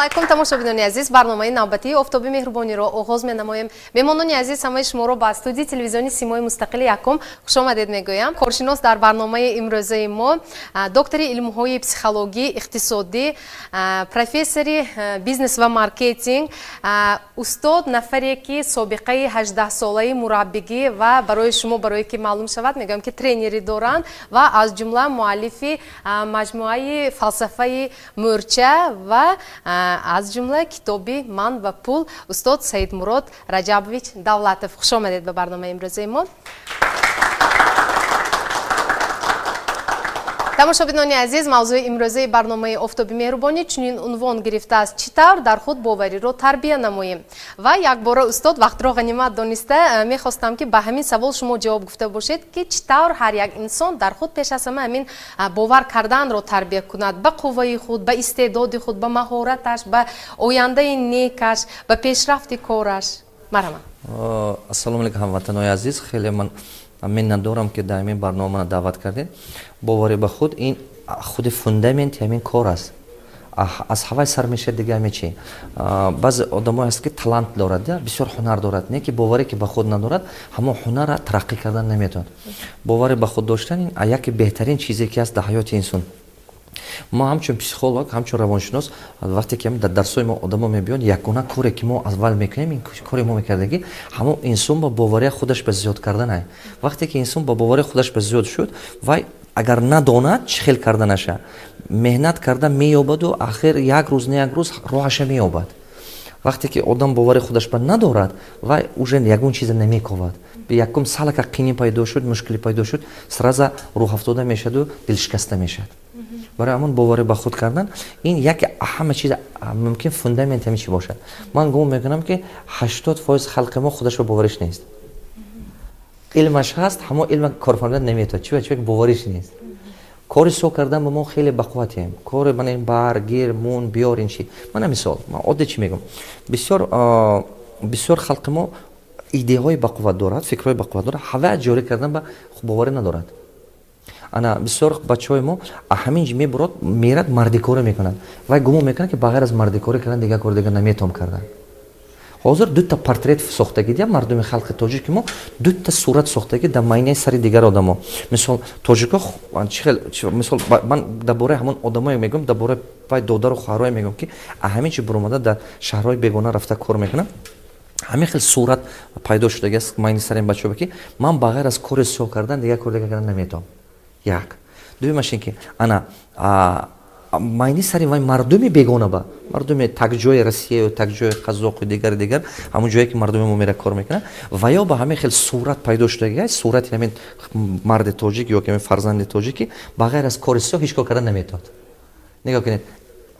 Алайкум, тамошобинони азиз, барномаи навбатии Офтоби меҳрубониро оғоз менамоем. Меҳмонони азиз, ҳамаи шуморо ба студияи телевизиони Симои мустақили якум хушомадед мегӯям. Коршинос дар барномаи имрӯзаи мо доктори илмҳои психологӣ, иқтисодӣ, профессори бизнес ва маркетинг, устод, нафаре ки собиқаи 18-солаи мураббигӣ ва барои шумо, барое ки маълум шавад, мегӯям ки тренерӣ доранд ва аз ҷумла муаллифи маҷмӯаи фалсафаи мӯрча ва аз ҷумла китоби «Ман ва пул», устод Саидмурод Раҷабович Давлатов. Хуш омадед ба барномаи имрӯзаи мо. Тамошобинони азиз, мавзӯи имрӯзаи барномаи Офтоби меҳрубонӣ чунин унвон гирифтааст: чӣ тавр дар худ бовариро тарбия намоем. Ва якбора, устод, вақтро ғанимат дониста, мехостам, ки ба ҳамин савол шумо ҷавоб гуфта бошед, ки чӣ тавр ҳар як инсон дар худ пеш аз ҳама ҳамин бовар карданро тарбия кунад ба қувваи худ, ба истеъдоди худ, ба маҳораташ, ба ояндаи некаш, ба пешрафти кораш. Марҳамат. Ассалому алайкум, ҳамватанои азиз. Хеле ман миннатдорам, ки дар ҳамин барнома даъват кардед. Боварӣ ба худ ин худи фундаменти ҳамин кор аст, аз ҳавай сар мешавад. Дига ҳаме чи, баъзе одамое ҳаст, ки талант дорад, бисёр ҳунар дорад, не ки боварӣ ки ба худ надорад, ҳамон ҳунарра тараққӣ кардан наметавонад. Боварӣ ба худ доштан ин яке беҳтарин чизе ки ҳаст дар ҳаёти инсон. Мо ҳамчун психолог, ҳамчун равоншинос, вақте ки дар дарсҳои мо одамо мебиёнд, ягона коре ки мо аввал мекунем, ин кори мо мекардагӣ, ҳамон инсон ба боварии худаш ба зиёд карданай. Вақте ки инсон ба боварии худаш ба зиёд шуд, вай агар надонад чӣ хел карданаша, меҳнат карда меёбаду ахир як рӯз не як рӯз роҳаша меёбад. Вақте ки одам бовари худаш ба надорад, вай уже ягон чиза намековад. Якум салака қинӣ пайдо шуд, мушкилӣ пайдо шуд, сразу рӯҳафтода мешаду дилшикаста мешавад. Барои ҳамон боварӣ ба худ кардан ин яке ҳама чиз, мумкин фундамент ҳамин чи бошад. Ман гумон мекунам, ки 80% халқи мо худаш ба бовариш нест. Илмаш ҳаст, ҳамон илма корфармода наметавад. Чиба? Чиба бовариш нест. Кори со кардан ба мо хеле бақувватем, кори мана бар гир мун биёр ин чи. Мана мисол, ман оддӣ чӣ мегӯям: бисёр бисёр халқи мо идеяҳои бақувват дорад, фикрҳои бақувват дорад, ҳаваи ҷорӣ кардан ба боварӣ надорад. Ана бисёр бачаҳои мо ҳамин ҷи мебурод, мерад, мардикорӣ мекунад. Вай гумон мекунад, ки ба ғайр аз мардикорӣ кардан дигар кори дигар наметавон кардан. Ҳозир дута портрет сохтагӣ дия мардуми халқи тоҷики мо, дута сурат сохтагӣ дар майнаи сари дигар одамо. Мисол, тоҷико чӣ хел? Мисол, ман дар бораи ҳамон одамое мегӯям, дар бораи вай додару хоҳарое мегӯям, ки ҳамин чи буромада дар шаҳрҳои бегона рафта кор мекунанд. Ҳамин хел сурат пайдо шудагиаст майни сари ин бачаҳо, ки ман ба ғайр аз кори сиёҳ кардан дигар кори дигар кардан наметавонам. Як дуюмаш ин ки ана майни сари вай мардуми бегона ба мардуми такҷои Россияю такҷои Қазоқу дигар дигар, ҳамон ҷое ки мардуми мо мера кор мекунад, ва ё ба ҳамин хел сурат пайдо шудагиаст, сурати ҳамин марди тоҷик ё ки ҳамин фарзанди тоҷик, ба ғайр аз кори сиёҳ ҳеҷ кор кардан наметавонад. Нигоҳ кунед,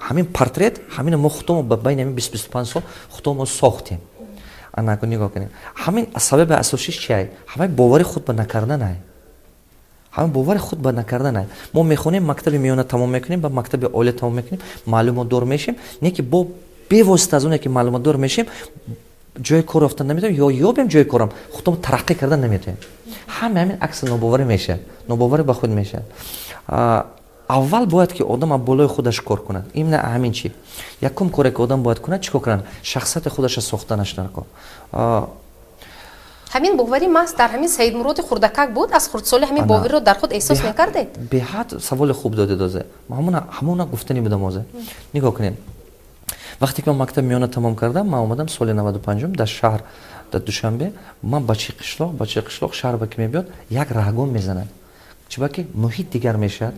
ҳамин портрет, ҳамина мо худомо ба байни ҳамин 20-25 сол худомо сохтем. Анаку нигоҳ кунед, ҳамин сабаби асосиш чиай? Ҳамаи бовари худ ба накарданай, ҳамин бовари худ ба накарданай. Мо мехонем, мактаби миёна тамом мекунем, ба мактаби олия тамом мекунем, маълумотдор мешем, не ки бо бевосита аз оне ки маълумотдор мешем, ҷои кор ёфтан наметавонем ё ёбем ҷои корам, худомо тараққӣ кардан наметавонем. Ҳама ҳамин акси нобоварӣ мешавад, нобоварӣ ба худ мешавад. Аввал бояд ки одам болои худаш кор кунад. Именно ҳамин чи, якум коре ки одам бояд кунад, чӣ кор кунад? Шахсияти худаша сохтанаш дар кор. Ҳамин боварӣ маҳз дар ҳамин Саидмуроди хурдакак буд? Аз хурдсолӣ ҳамин бовариро дар худ эҳсос мекардед? Беҳад саволи хуб додед. Озе ҳамона гуфтани будам. Озе нигоҳ кунед, вақте ки ман мактаби миёна тамом кардам, ман омадам соли 95-ум дар шаҳр, дар Душанбе. Ман бачаи қишлоқ, бачаи қишлоқ шаҳр ба ки мебиёд, як раҳгон мезанад. Чунки муҳит дигар мешавад,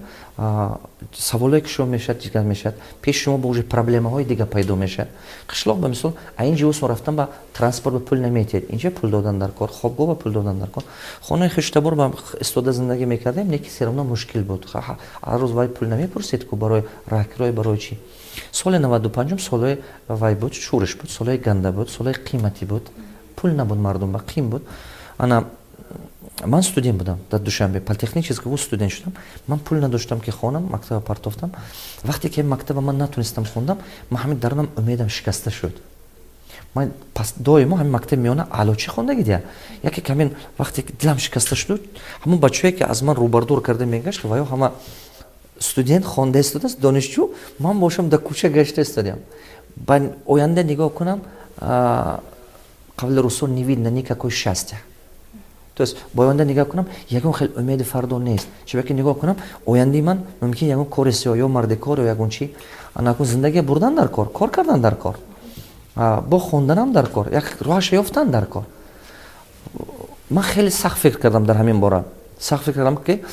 саволое ки шумо мешавад, дигар мешавад, пеши шумо бо уже проблемаҳои дигар пайдо мешавад. Қишлоқ ба мисол, а инҷа усон рафтан ба транспорт ба пул наметиҳед, инҷа пул додан дар кор, хобгоҳ ба пул додан дар кор. Хонаи хештабор ба истода зиндагӣ мекардем, не ки всё равно мушкил буд. Ҳар рӯз вай пул намепурсед ку барои раҳкирои, барои чӣ. Соли 95-ум солҳои вай буд, шӯриш буд, солҳои ганда буд, солҳои қиматӣ буд, пул набуд, мардум ба қим буд. Ана ман студент будам дар Душанбе, политехнический вуз студент шудам. Ман пул надоштам, ки хонам, мактаба партофтам. Вақте ки мактаба ман натонистам хондам, ман ҳамин дарунам умедам шикаста шуд. Ман пас доимо ҳамин мактаби миёна аълочӣ хондаги дия. Яке ки ҳамин вақте ки дилам шикаста шуд, ҳамон бачае ки аз ман рӯбардор карда мегашт, ва ё ҳама студент хонда истодааст, донишҷӯ, ман бошам дар кӯча гашта истодиам. Ба оянда нигоҳ кунам, қавли русо, не видно никакой счастья. То есть ба оянда нигоҳ кунам, ягон хел умеди фардо нест. Чиба ки нигоҳ кунам, ояндаи ман мумкин ягон кори сиёҳ, ё мардикор, ё ягон чи. Анакун зиндагия бурдан дар кор, кор кардан дар кор, бо хонданам дар кор, як роҳаша ёфтан дар кор. Ман хеле сахт фикр кардам дар ҳамин бора, сахт фикр кардам, ки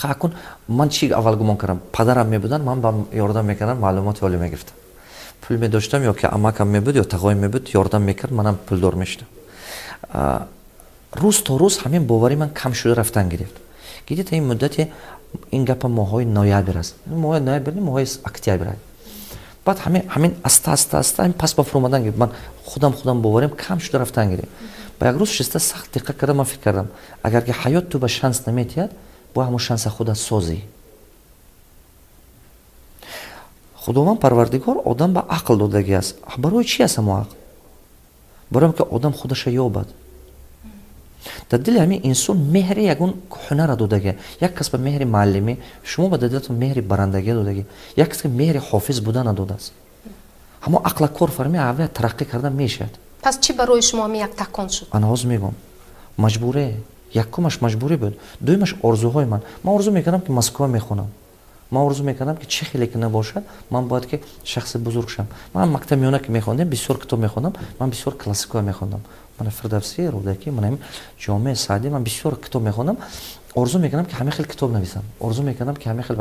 акун ман чӣ. Аввал гумон кардам, падарам мебудан, ман ба ёрдам мекардам, маълумоти олӣ мегирифтам, пул медоштам, ё ки амакам мебуд, ё тағоим мебуд, ёрдам мекард, манам пулдор мешудам. Рӯз то рӯз ҳамин бовари ман кам шуда рафтан гирифт. Гидита ин муддати, ин гапа моҳҳои ноябр аст, моҳои ноябр, моҳои октябр. Баъд ҳамин аста аста аста ҳамин пас ба фуромадан гирифт. Ман худам боварим кам шуда рафтан гирифт. Ба як рӯз шиста, сахт диққат карда, ман фикр кардам: агар ки ҳаёт ту ба шанс наметиҳад, бояд ҳамон шанса худат созӣ. Худованд Парвардигор одам ба ақл додагӣ аст. Барои чи аст ҳамо ақл? Барои ки одам худаша ёбад. Дар дили ҳамин инсон меҳри ягон ҳунара додагӣ. Як кас ба меҳри муаллимӣ, шумо ба дилатон меҳри барандагӣ додагӣ, як кас меҳри ҳофиз будана додааст. Ҳамо ақла кор фарми, авя тараққӣ кардан мешавад. Пас чӣ барои шумо ҳамин як такон шуд? Ана ҳозир мегӯм. Маҷбуре. Якумаш маҷбурӣ буд, дуюмаш орзуҳои ман. Ман орзу мекардам, ки Москва мехонам. Ман орзу мекардам, ки чӣ хеле ки набошад, ман бояд ки шахси бузург шавам. Ман мактаб миёна ки мехондем, бисёр китоб мехондам. Ман бисёр классикоя мехондам, мана Фирдавсӣ, Рӯдакӣ, мана Ҷомеъ, Саъдӣ. Ман бисёр китоб мехондам, орзу мекардам, ки ҳамин хел китоб нависам, орзу мекардам, ки ҳамин хел.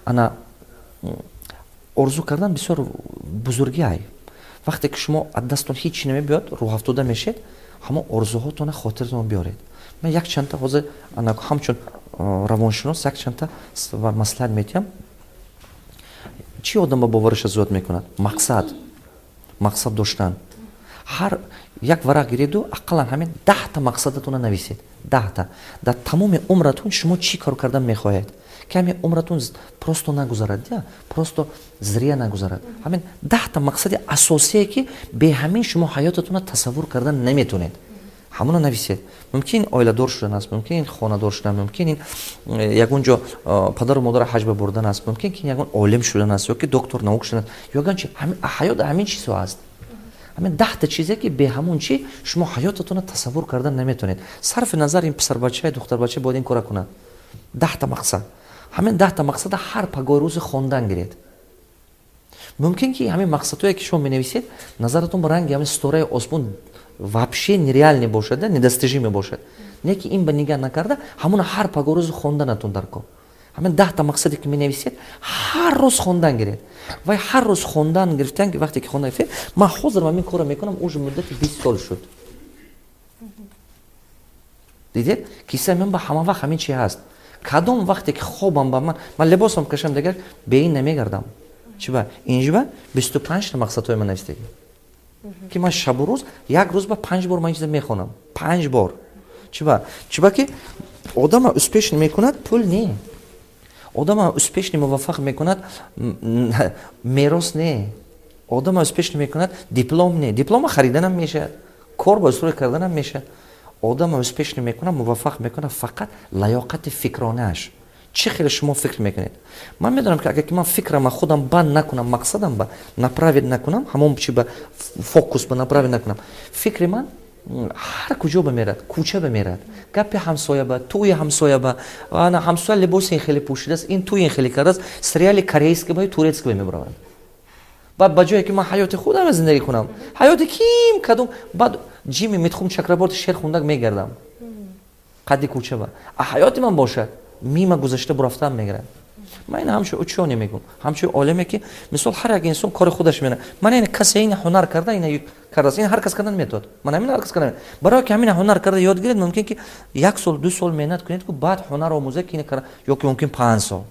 Ана орзу кардан бисёр бузургӣ ай. Вақте ки шумо аз дастон ҳеҷ чи намебиёд, рӯҳафтода мешед, ҳамон орзуҳотона хотиртон биёред. Ман якчандта ҳозир ҳамчун равоншинос якчандта маслиҳат медиҳам. Чӣ одам ба бовариша зиёд мекунад? Мақсад, мақсад доштан. Ҳар як варақ гиреду, ақаллан ҳамин 10-та мақсадатона нависед, 10-та. Дар тамоми умратон шумо чӣ кор кардан мехоҳед, ки ҳамин умратон просто нагузарад, просто зря нагузарад. Ҳамин 10-та мақсади асосие, ки бе ҳамин шумо ҳаётатонро тасаввур кардан наметонед, ҳамоно нависед. Мумкин оиладор шудан аст, мумкин хонадор шудан, мумкин ин ягон ҷо падару модарро ҳаҷ ба бурдан аст, мумкин ки ягон олим шудан аст, ё ки доктор наук шудан аст, ягон чи. Ҳаёт ҳамин чизҳо аст. Ҳамин 10-та чизе, ки бе ҳамон чи шумо ҳаётатонро тасаввур кардан наметонед. Сарфи назар ин писарбача, духтарбача бояд ин кора кунад. 10-та мақсад. Ҳамин 10-та мақсада ҳар пагоҳи рӯзи хондан гиред. Мумкин ки ҳамин мақсадҳое, ки шумо менависед, назаратон ба ранги ҳамин ситораи осмон вообще нереальный бошад, недостижимый бошад. Не ки ин ба нигаҳ накарда, ҳамона ҳар пагоҳ рӯзи хонданатон дар кор. Ҳамин 10-та мақсаде, ки менависед, ҳар рӯз хондан гиред. Вай ҳар рӯз хондан гирифтан, вақте ки хондан гирифтед, ман ҳозир ҳамин корро мекунам, уже муддати 20 сол шуд. Дидед, кисаи ман ба ҳама вақт ҳамин чи ҳаст. Кадом вақте ки хобам ба ман либосам кашам, дигар бе ин намегардам. Чиба инҷиба 25-та мақсадҳои ман навистагӣ, ки ман шабу рӯз, як рӯз ба панҷ бор ман ин чиза мехонам, панҷ бор. Чиба ки одама успешный мекунад пул не, одама успешный, муваффақ мекунад мерос не, одама успешный мекунад диплом не, диплома хариданам мешавад, кор ба устроить карданам мешавад. Одама успешный мекунад, муваффақ мекунад фақат лаёқати фикронааш, чӣ хеле шумо фикр мекунед. Ман медонам, ки агар ки ман фикрама худам банд накунам, мақсадам ба направить накунам, ҳамон чи ба фокус ба направить накунам, фикри ман ҳар куҷо ба мерад, кӯча ба мерад, гапи ҳамсоя ба, тӯи ҳамсоя ба, ана ҳамсоя либоси ин хеле пӯшидааст, ин тӯи ин хеле кардааст, сериали корейский ба, турецкий ба мебаравад. Баъд ба ҷое ки ман ҳаёти худам зиндагӣ кунам, ҳаёти ким кадом, баъд Ҷими Митхум Чакраборти шер хундак мегардам қадди кӯча ба. А ҳаёти ман бошад, мима гузашта бурафтаам мегирад. Ман ина ҳамчун учёный мегӯм, ҳамчун олиме, ки мисол ҳар як инсон кори худаш мена. Ман ин касе ин ҳунар карда, ина кардааст, ин ҳар кас карда наметавад. Ман ҳамин ҳар кас карда. Барое ки ҳамин ҳунар карда ёд гиред, мумкин ки як сол, 2 сол меҳнат кунед, ку баъд ҳунар омӯзед, ки ина карда, ё ки мумкин 5 сол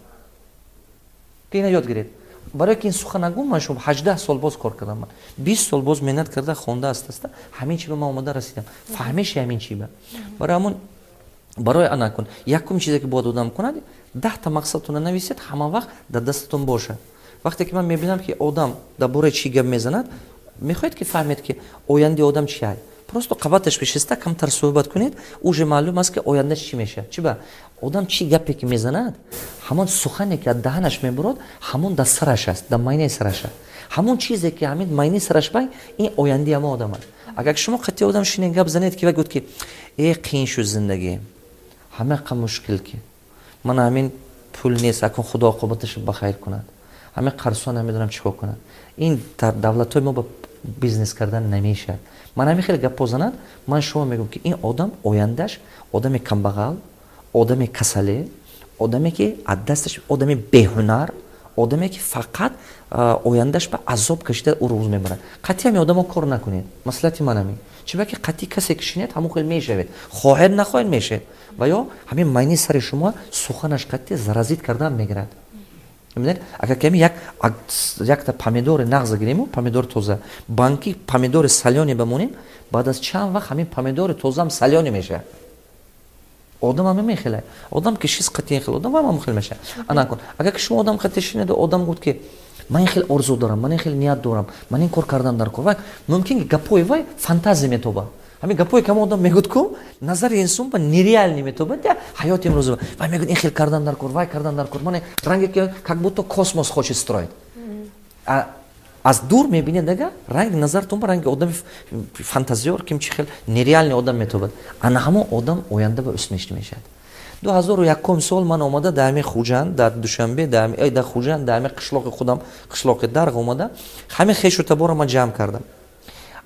ки ина ёд гиред. Барое ки ин сухан нагӯм, ман шумо 18 сол боз кор кардам, ман 20 сол боз меҳнат карда, хонда, аста аста ҳамин чи ба ман омода расидам, фаҳмиши ҳамин чи ба. Барои ҳамон, барои ана кун, якум чизе, ки бояд одам кунад, 10-та мақсадтона нависед, ҳама вақт дар дастатон бошад. Вақте ки ман мебинам, ки одам дар бораи чӣ гап мезанад, мехоҳед ки фаҳмед, ки ояндаи одам чи ай, просто қабаташ бишиста, камтар суҳбат кунед, уже маълум аст, ки ояндаш чӣ мешавад. Чи ба одам чӣ гапе ки мезанад, ҳамон сухане, ки аз даҳанаш мебурод, ҳамон дар сараш аст, дар майнаи сараш аст. Ҳамон чизе ки ҳамин майни сараш бай, ин ояндаи ҳама одам аст. Агар шумо қатъи одам шинед, гап занед, ки вай гуфт, ки э, қиин шуд зиндагӣ, ҳама мушкил, ки ман ҳамин пул нест, акун Худо оқибаташа ба хайр кунад, ҳамин қарзҳо, намедонам чӣ кор кунад, ин дар давлатҳои мо ба бизнес кардан намешавад, ман ҳамин хеле гапҳо занад, ман шумо мегӯям, ки ин одам ояндаш одами камбағал, одами касале, одаме ки аз дасташ, одами беҳунар, одаме ки фақат ояндаш ба азоб кашида ӯ рӯз мебарад. Қатъи ҳами одамо кор накунед, маслиҳати ман ҳамин. Чиба ки қатъи касе ки шинед, ҳамон хел мешавед, хоҳед нахоҳед мешавед. Ва ё ҳамин майни сари шумо суханаш қатъи заразить кардан мегирад. Агар ками якта помидори нағза гирему, помидори тоза, банки помидори солёный бамонем, баъд аз чанд вақт ҳамин помидори тозаам солёный мешавад. Одам ҳама мехелад. Одам ки шист қатъи хел одам, ҳама хел мешавад. Ана кун, агар ки шумо одам қатъи шинеду, одам гуфт, ки ман ин хел орзу дорам, ман ин хел ният дорам, ман ин кор кардан дар кор, вай мумкин ки гапҳои вай фантазия метоба. Ҳамин гапҳое ки одам мегӯд ку, назари инсон ба нереальный метобад. Ҳаёти имрӯза вай мегӯд, ин хел кардан дар кор, вай кардан дар кор, ман ранге ки как будто космос хочет строить. Аз дур мебинед, ага ранг назартон ба ранги одами фантазиёр, ким чи хел нереальный одам метобад. Ана ҳамон одам оянда ба успешный мешавад. 2001 сол ман омада дар ҳамин Хуҷанд, дар Душанбе, дар Хуҷанд, дар ҳамин қишлоқи худам, қишлоқи Дарғ, омада ҳамин хешу таборро ман ҷамъ кардам.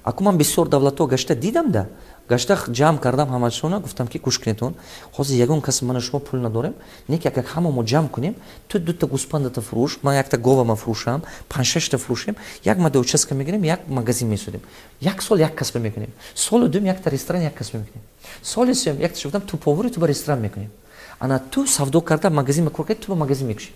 Аку ман бисёр давлатҳо гашта дидам, да гашта ҷамъ кардам ҳамашона, гуфтам, ки гӯш кунедон, ҳозир ягон кас мана шумо пул надорем, не ки агар ҳама мо ҷамъ кунем, ту дута гӯспандата фурӯш, ман якта говама фурӯшам, панҷшашта фурӯшем, як мада участка мегирем, як магазин месозем, як сол як касба мекунем, соли дуюм якта ресторан, як касба мекунем, соли сеюм якта, гуфтам, ту повари, ту ба ресторан мекунем, ана ту савдо карда магазин кор карда, ту ба магазин мекушӣ,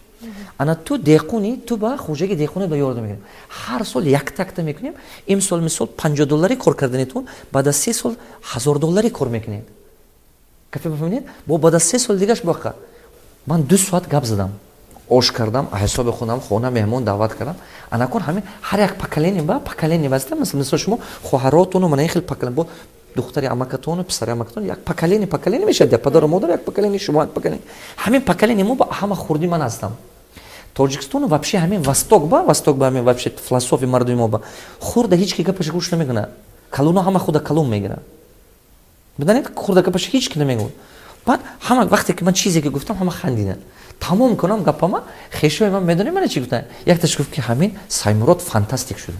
ана ту деҳқони, ту ба хоҷаги деҳқони ба ёрдам мекунем, ҳар сол якта мекунем. Имсол, мисол, 50 долларӣ кор карданитон, баъд аз 3 сол 1000 долларӣ кор мекунед. Кафе бафаҳмидед? Бо баъд аз 3 соли дигаш боқа. Ман 2 соат гап задам, ош кардам, ҳисоби худам, хона меҳмон даъват кардам. Анакун ҳамин ҳар як поколение ба поколение баста, мисол, шумо хоҳаротону мана ин хел поколение, бо духтари амакатону писари амакатон, як поколение, поколение мешавад, падару модар як поколение, шумо як поколение. Ҳамин поколение мо ба ҳама хурди ман ҳастам. Тоҷикистону вообще ҳамин восток ба ҳамин вообще философи мардуми мо ба хурда ҳеҷ ки гапаша гӯш намекунад. Калуно ҳама худа калон мегирад, бидонед, хурда гапаша ҳеҷ ки намегӯяд. Баъд ҳама вақте ки ман чизе ки гуфтам, ҳама хандиданд. Тамом кунам гапама, хешои ман медонем мана чӣ гуфтанд. Якташ гуфт, ки ҳамин Саймурод фантастик шуда.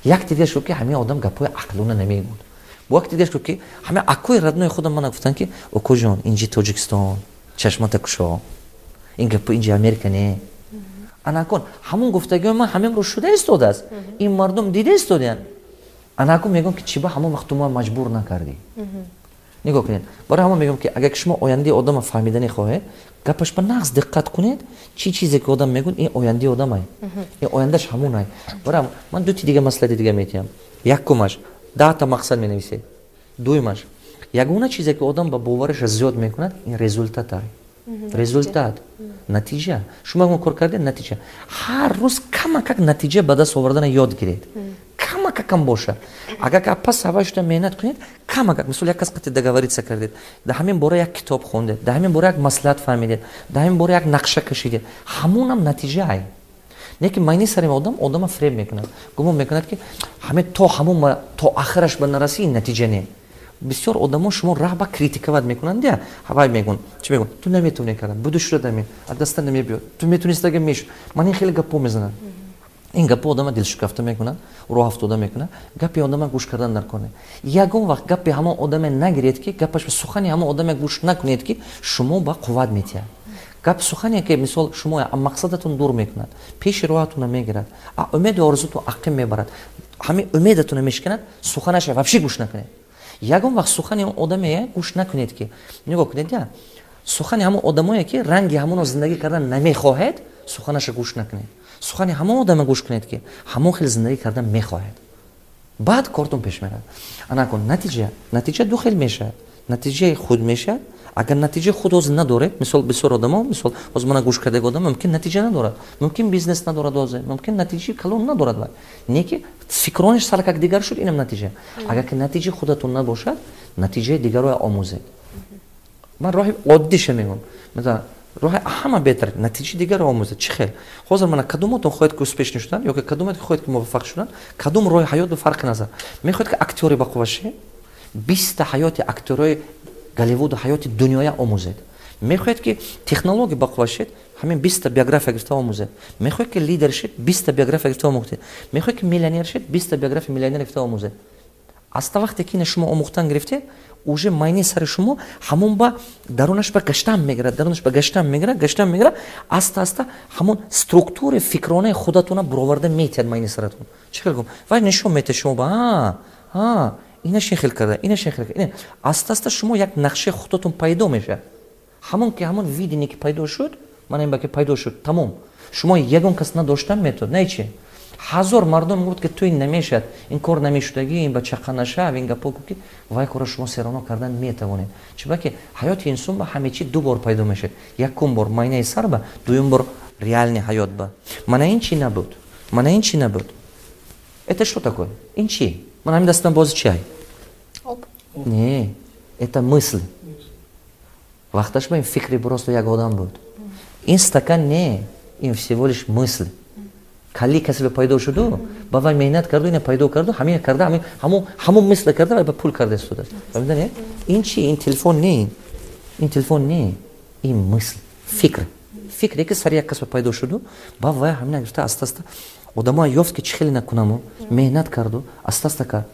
Як дигаш гуфт, ки ҳамин одам гапҳои ақлона намегӯяд. Бо як дигаш гуфт, ки ҳама акои родной худам мана гуфтанд, ки окоҷон, инҷи Тоҷикистон, чашмата кушо, ин гапо инҷи Америка не. Анакун ҳамон гуфтагиҳои ман ҳамин рӯз шуда истодааст, ин мардум дида истодаянд. Анакун мегӯям, ки чӣ ба ҳамон вақт ту ма маҷбур накардӣ? Нигоҳ кунед, барои ҳамон мегӯям, ки агар шумо ояндаи одама фаҳмиданӣ хоҳед, гапаш ба нағз диққат кунед, чӣ чизе ки одам мегӯяд, ин ояндаи одамай, ин ояндаш ҳамонай. Барои ман дути дига маслиҳати дига метиҳам. Якумаш, 10та мақсад менависед. Дуюмаш, ягона чизе ки одам ба бовариша зиёд мекунад, ин результатай, результат, натиҷа. Шумо ягон кор кардед, натиҷа. Ҳар рӯз камакак натиҷа ба даст овардана ёд гиред, камакакам боша. Агар ка пас ҳавай шуда меҳнат кунед, камакак, мисол, як кас қати договориться кардед, дар ҳамин бора як китоб хондед, дар ҳамин бора як маслиҳат фаҳмидед, дар ҳамин бора як нақша кашидед, ҳамонам натиҷаай. Не ки майни сари одам одама фреб мекунад, гумон мекунад, ки ҳаме то ҳамон то ахираш ба нарасӣ, ин натиҷа не. Бисёр одамо шумо раҳ ба критиковать мекунанд, я ҳавай мегӯн, чӣ мегӯн: ту наметавонӣ кардан, буду шуда дами аз даста намебиёд, ту метавонистага мешуд. Ман ин хеле гапҳо мезанам. Ин гапҳо одама дилшикафта мекунад, роҳ афтода мекунад. Гапи одама гӯш кардан дар кор не. Ягон вақт гапи ҳамон одаме нагиред, ки гапаш, сухани ҳамон одаме гӯш накунед, ки шумо ба қувват метиҳад. Гап сухане ки, мисол, шумо мақсадатон дур мекунад, пеши роҳатона мегирад, умеду орзутон ақим мебарад, ҳамин умедатона мешиканад, суханаша вообще гӯш накунед. Ягон вақт сухани одаме гӯш накунед, ки нигоҳ кунед, я сухани ҳамон одамое ки ранги ҳамоно зиндагӣ кардан намехоҳед, суханаша гӯш накунед. Сухани ҳамон одаме гӯш кунед, ки ҳамон хел зиндагӣ кардан мехоҳед, баъд кортон пеш меравад. Анакун натиҷа, натиҷа ду хел мешавад. Натиҷаи худ мешавад. Агар натиҷаи худ ҳозир надоред, мисол, бисёр одамо, мисол, ҳозир мана гӯш кардаги одам мумкин натиҷа надорад, мумкин бизнес надорад ҳозир, мумкин натиҷаи калон надорад, вай не ки фикрониш саркак дигар шуд, инам натиҷа. Агар ки натиҷаи худатон набошад, натиҷаи дигарро омӯзед. Ман роҳи оддиша мегӯм. Масалан, Роҳи ҳама беҳтар натиҷаи дигарро омӯзед. Чӣ хел? Ҳозир мана кадомотон хоҳед, ки успешный шудан, ё ки кадомот хоҳед, ки муваффақ шудан, кадом роҳи ҳаёт ба фарқи назар. Мехоҳед, ки актёри бақувва шед, 20-та ҳаёти актёрои Голливуду, ҳаёти дунёя омӯзед. Мехоҳед, ки технология бақувва шед, ҳамин 20-та биография гирифта омӯзед. Мехоҳед, ки лидер шед, 20-та биография гирифта омӯхтед. Мехоҳед, ки миллионер шед, 20-та биография миллионер гирифта омӯзед. Аз та вақте ки ина шумо омӯхтан гирифтед, уже майни сари шумо ҳамон ба дарунаш ба гаштан мегирад, дарунаш ба гаштан мегирад, гаштан мегирад, аста аста ҳамон структураи фикронаи худатона буроварда метиҳад майни саратон. Чӣ хел гум? Вай нишон метиҳад шумо ба а инаш ин хел карда, инаш ин хел карда. Аста аста шумо як нақшаи худатон пайдо мешавад. Ҳамон ки ҳамон видение ки пайдо шуд, мана ин ба ки пайдо шуд, тамом. Шумо ягон кас надоштан метавад, не чи? Ҳазор мардум мегӯяд, ки ту ин намешавад, ин кор намешудагӣ, ин ба чақа нашав, ин гапо ки вай корро шумо сероно кардан метавонед. Чунки ҳаёти инсон ба ҳама чи ду бор пайдо мешавад. Якум бор майнаи сар ба, дуюм бор реальный ҳаёт ба. Мана ин чи набуд? Мана ин чи набуд? Это что такое? Ин чи? Мана ҳамин дастам боз чи ай? Не, это мысль. Вақташ ба ин фикри просто як одам буд. Ин стакан не, ин всего лишь мысль. Калли касе пайдо шуду, ба вай меҳнат карду, ина пайдо карду, ҳамин карда, ҳамон мисла карда, вай ба пул карда истодааст. Фаҳмида? Ин чи? Ин телефон не, ин телефон не, ин мысль, фикр. Фикре ки сари як кас пайдо шуду, ба вай ҳамина гирифта, аста аста одамоа ёфт, ки чӣ хеле накунаму меҳнат карду, аста аста кард.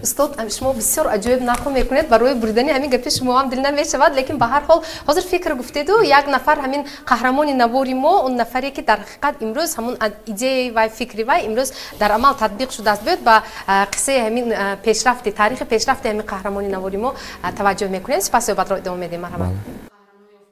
Устод, шумо бисёр аҷоиб нақл мекунед. Барои буридани ҳамин гапи шумо ҳам дил намешавад, лекин ба ҳар ҳол ҳозир фикр гуфтеду, як нафар, ҳамин қаҳрамони навори мо, он нафаре ки дар ҳақиқат имрӯз ҳамун идеяи вай, фикри вай имрӯз дар амал татбиқ шудааст. Биёд, ба қиссаи ҳамин пешрафти, таърихи пешрафти ҳамин қаҳрамони навори мо таваҷҷӯҳ мекунем, сипас суҳбатро идома медиҳем. Марҳамат.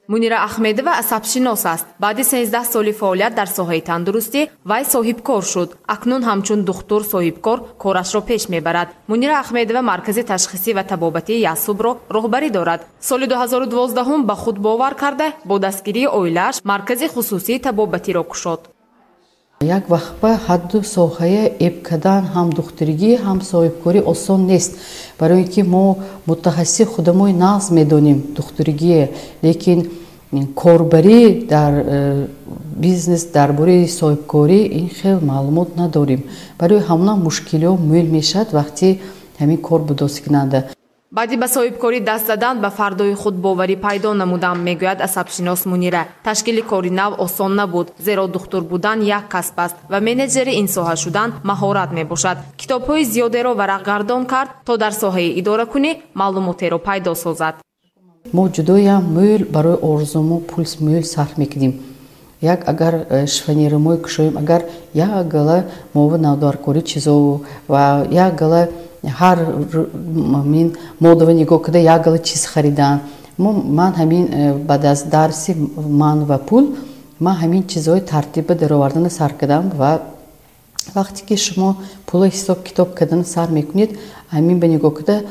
Мунира Ахмедова асабшинос аст. Баъди 13 соли фаъолият дар соҳаи тандурустӣ вай соҳибкор шуд. Акнун ҳамчун духтур соҳибкор корашро пеш мебарад. Мунира Ахмедова маркази ташхисӣ ва табобатии Ясубро роҳбарӣ дорад. Соли 2012 ба худ бовар карда, бо дастгирии оилааш маркази хусусии табобатиро кушод. Як вақт ба ҳадду соҳая эб кардан, ҳам духтуригӣ, ҳам соҳибкорӣ осон нест, барои ин ки мо мутахассиси худамои нағз медонем духтуригие, лекин корбарӣ дар бизнес, дар бораи соҳибкорӣ ин хел маълумот надорем. Барои ҳамона мушкилиҳо мӯл мешавад вақти ҳамин кор будосикунанда. Баъди ба соҳибкорӣ даст задан ба фардои худбоварӣ пайдо намудам, мегӯяд асабшинос Мунира. Ташкили кори нав осон набуд, зеро духтур будан як касб аст ва менеҷери ин соҳа шудан маҳорат мебошад. Китобҳои зиёдеро варақгардон кард, то дар соҳаи идоракунӣ маълумотеро пайдо созад. Мо ҷудоям мӯл барои орзумо пул мӯл сарф мекунем. Як агар шифоньерамой кушоем, агар як гала мова навдаркорӣ чизо ва як гала ҳар мин модава нигоҳ карда, як гала чиз харидан. Ман ҳамин баъд аз дарси «Ман ва пул» ман ҳамин чизҳои тартиба даровардана сар кардам. Ва вақте ки шумо пула ҳисоб китоб кардана сар мекунед, ҳамин ба нигоҳ карда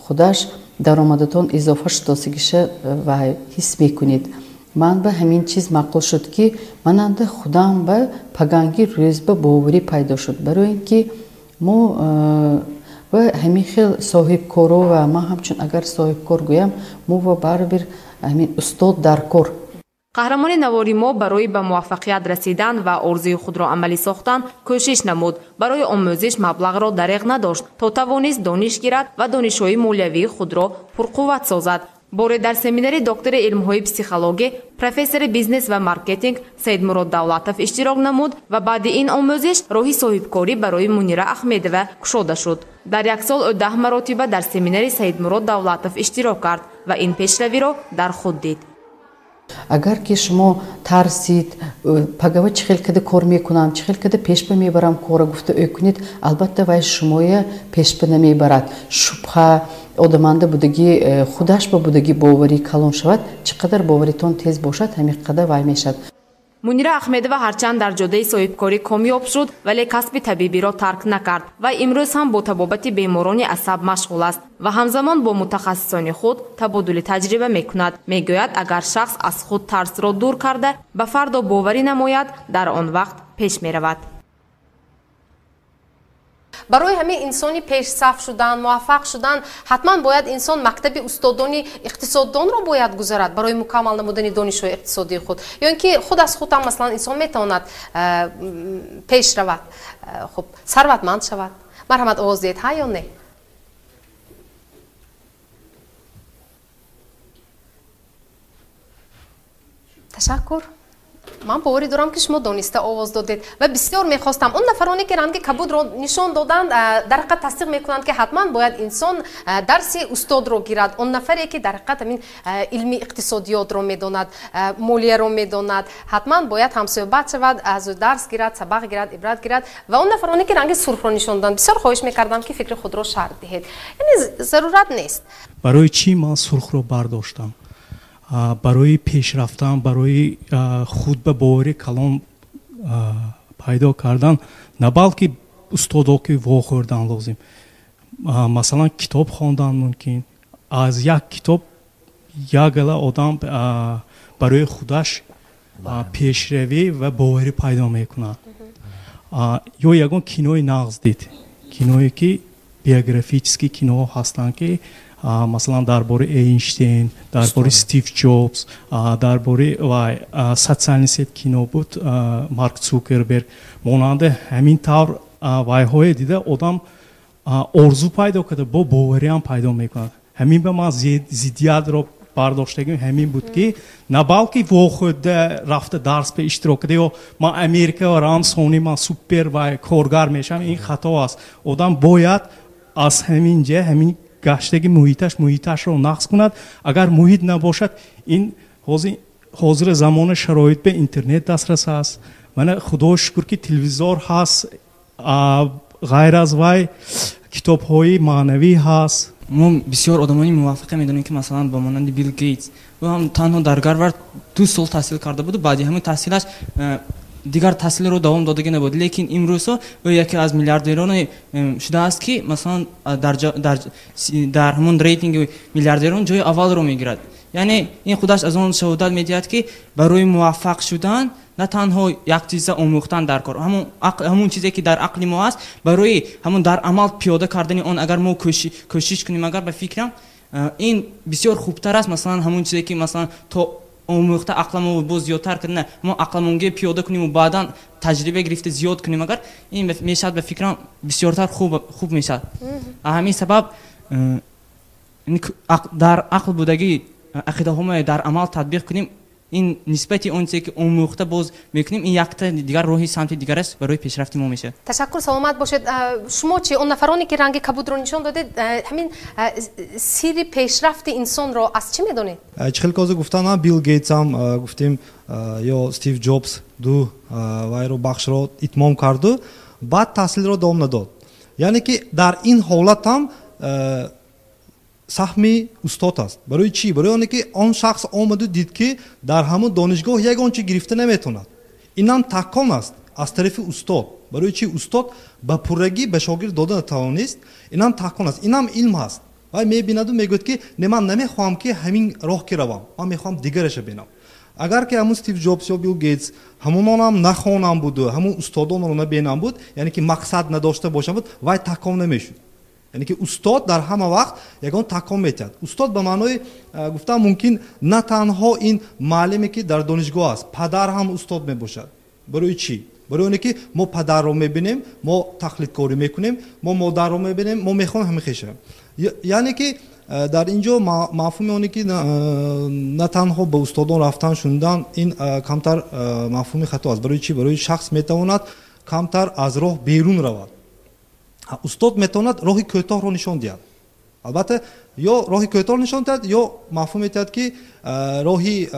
худаш даромадатон изофа шудосигиша ва ҳис мекунед. Ман ба ҳамин чиз маъқул шуд, ки мананда худам ба паганги рӯз ба боварӣ пайдо шуд, барои ин ки мо ва ҳамин хел соҳибкоро ва ман ҳамчун агар соҳибкор гӯям, мо ва баробир ҳамин устод дар кор. Қаҳрамони навори мо барои ба муваффақият расидан ва орзуи худро амалӣ сохтан кӯшиш намуд. Барои омӯзиш маблағро дареғ надошт, то тавонист дониш гирад ва донишҳои молиявии худро пурқувват созад. Боре дар семинари доктори илмҳои психологӣ, профессори бизнес ва маркетинг Саидмурод Давлатов иштирок намуд ва баъди ин омӯзиш роҳи соҳибкорӣ барои Мунира Ахмедова кушода шуд. Дар як сол ӯ 10 маротиба дар семинари Саидмурод Давлатов иштирок кард ва ин пешравиро дар худ дид. Агар ки шумо тарсид, пагава чӣ хел када кор мекунам, чӣ хел када пешба мебарам кора гуфта ӯ кунед, албатта вай шумоя пешба намебарад. Шубҳа одаманда будагӣ, худаш ба будагӣ боварӣ калон шавад, чӣ қадар боваритон тез бошад, ҳамин қадар вай мешавад. Мунира Ахмедова ҳарчанд дар ҷодаи соҳибкорӣ комёб шуд, вале касби табибиро тарк накард ва имрӯз ҳам бо табобати беморони асаб машғул аст ва ҳамзамон бо мутахассисони худ табодули таҷриба мекунад. Мегӯяд, агар шахс аз худ тарсро дур карда, ба фардо боварӣ намояд, дар он вақт пеш меравад. Барои ҳамин инсони пешсаф шудан, муваффақ шудан, ҳатман бояд инсон мактаби устодони иқтисоддонро бояд гузарад барои мукаммал намудани донишҳои иқтисодии худ. Ё ин ки худ аз худ ҳам масалан инсон метавонад пеш равад, хуб, сарватманд шавад. Марҳамат, овоз диҳед, ҳа ё не? Ташаккур. Ман боварӣ дорам, ки шумо дониста овоз додед ва бисёр мехостам он нафароне, ки ранги кабудро нишон доданд, дар ҳақиқат тасдиқ мекунанд, ки ҳатман бояд инсон дарси устодро гирад, он нафаре, ки дар ҳақиқат ҳамин илми иқтисодиётро медонад, молияро медонад, ҳатман бояд ҳамсӯҳбат шавад, аз ӯ дарс гирад, сабақ гирад, ибрат гирад. Ва он нафароне, ки ранги сурхро нишон доданд, бисёр хоҳиш мекардам, ки фикри худро шарҳ диҳед. Яъне зарурат нест. Барои чӣ ман сурхро бардоштам? Барои пеш рафтан, барои худ ба боварӣ калон пайдо кардан, на балки устодо ки вохӯрдан лозим. Масалан, китоб хондан мумкин. Аз як китоб як гала одам барои худаш пешравӣ ва боварӣ пайдо мекунад. Ё ягон кинои нағз дид, киное ки биографический киноҳо ҳастанд, ки масалан дар бораи Эйнштейн, дар бораи Стив Ҷобс, дар бораи вай социальный сеть кино буд, Марк Цукерберг, монанди ҳамин тавр вайҳое дида одам орзу пайдо карда, бо бовариам пайдо мекунад. Ҳамин ба ман зиддиятро бардоштагим ҳамин буд, ки на балки вохӯрда рафта дарс ба иштирок карда ё ман Америка рам, сони ман супер вай коргар мешавам, ин хато аст. Одам бояд аз ҳамин ҷа ҳамин гаштаги муҳиташ, муҳиташро нақс кунад. Агар муҳит набошад, ин ҳозири замона шароит ба интернет дастрас аст. Мана, худо шукр, ки телевизор ҳаст, ғайр аз вай китобҳои маънавӣ ҳаст. Мо бисёр одамони муваффақе медонем, ки масалан ба монанди Билл Гейтс, ӯ ҳам танҳо дар Гарвард 2 сол таҳсил карда буду баъди ҳамин таҳсилаш дигар таҳсилро давом додагӣ набуд, лекин имрӯзҳо ӯ яке аз миллиардероне шудааст, ки масалан дар ҳамон рейтинги миллиардерон ҷои аввалро мегирад. Яъне ин худаш аз он шаҳодат медиҳад, ки барои муваффақ шудан на танҳо як чиза омӯхтан дар кор, ҳамон чизе ки дар ақли мо аст, барои ҳамон дар амал пиёда кардани он агар мо кӯшиш кунем, агар ба фикрам ин бисёр хубтар аст. Масалан, ҳамон чизе ки масалан то омӯхта ақламо боз зиёдтар карда, мо ақламонге пиёда кунему баъдан таҷриба гирифта зиёд кунем, агар ин мешавад, ба фикрам бисёртар хуб мешавад. Ҳамин сабаб дар ақл будагӣ ақидаҳомо дар амал татбиқ кунем, ин нисбати он чизе ки омӯхта боз мекунем, ин якта дигар роҳи самти дигар аст барои пешрафти мо мешавад. Ташаккур, саломат бошед. Шумо чи, он нафароне, ки ранги кабудро нишон додед, ҳамин сирри пешрафти инсонро аз чӣ медонед? Чӣ хел ки гуфтам, Билл Гейтсам гуфтем ё Стив Ҷобс ду вайро бахшро итмом карду баъд таҳсилро давом надод. Яъне ки дар ин ҳолат ҳам саҳми устод аст. Барои чӣ? Барои оне ки он шахс омаду дид, ки дар ҳамон донишгоҳ ягон чи гирифта наметавонад. Инам такон аст аз тарафи устод. Барои чӣ? Устод ба пуррагӣ ба шогирд дода натавонист. Инам такон аст, инам илм ҳаст. Вай мебинаду мегӯяд, ки не, ман намехоҳам, ки ҳамин роҳ ки равам, ман мехоҳам дигараша бинам. Агар ки ҳамун Стив Ҷобс ё Билл Гейтс ҳамононам нахонам буду ҳамун устодонро набинам буд, яъне ки мақсад надошта бошам буд, вай такон намешуд. Яъне ки устод дар ҳама вақт ягон такон метиҳад. Устод ба маънои гуфтан мумкин на танҳо ин муаллиме, ки дар донишгоҳ аст, падар ҳам устод мебошад. Барои чӣ? Барои оне ки мо падарро мебинем, мо тақлидкорӣ мекунем, мо модарро мебинем, мо мехоҳем ҳамин хешавем. Яъне ки дар ин ҷо мафҳуми оне ки на танҳо ба устодон рафтан, шунидан, ин камтар мафҳуми хато аст. Барои чӣ? Барои шахс метавонад камтар аз роҳ берун равад, устод метавонад роҳи кӯтоҳро нишон диҳад. Албатта, ё роҳи кӯтоҳро нишон диҳад, ё мафҳум метиҳад, ки роҳи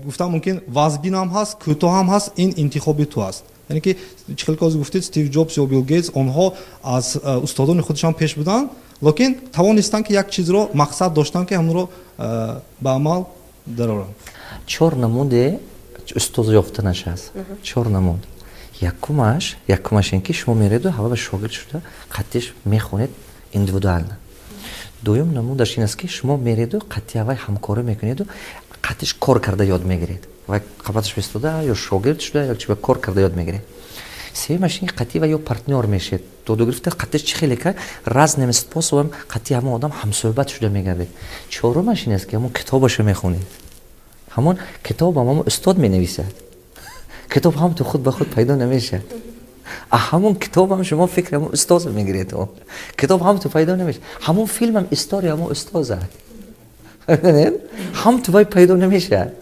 гуфтан мумкин вазбинам ҳаст, кӯтоҳам ҳаст, ин интихоби ту аст. Яъне ки чӣ хел ки ҳозир гуфтед, Стив Ҷобс ё Билл Гейтс, онҳо аз устодони худашон пеш буданд, лекин тавонистанд, ки як чизро мақсад доштанд, ки ҳамонро ба амал дароранд. Чор намуде устоз ёфтанаш аст, чор намуд. Якумаш ин ки шумо мереду ҳава ба шогирд шуда қаттиш мехонед индивидуально. Дуюм намудаш ин аст, ки шумо мереду қатти ҳавай ҳамкорӣ мекунеду қаттиш кор карда ёд мегиред, вай қабаташ бистода ё шогирд шуда ё чи кор карда ёд мегиред. Сеюмаш ин қатъи ва ё партнёр мешед. Доду гирифта қатъи чӣ хеле ка разными способом қатъи ҳамон одам ҳамсӯҳбат шуда мегардед. Чорумаш ин аст, ки ҳамон китобашо мехонед. Ҳамон китобам ҳамон устод менависад. Китоб ҳам ту худ ба худ пайдо намешавад. А ҳамон китобам шумо фикри ҳамон устоза мегиред. Китоб ҳам ту пайдо намешавад. Ҳамон филмам история ҳамон устоза. Ҳам ту вай пайдо намешавад.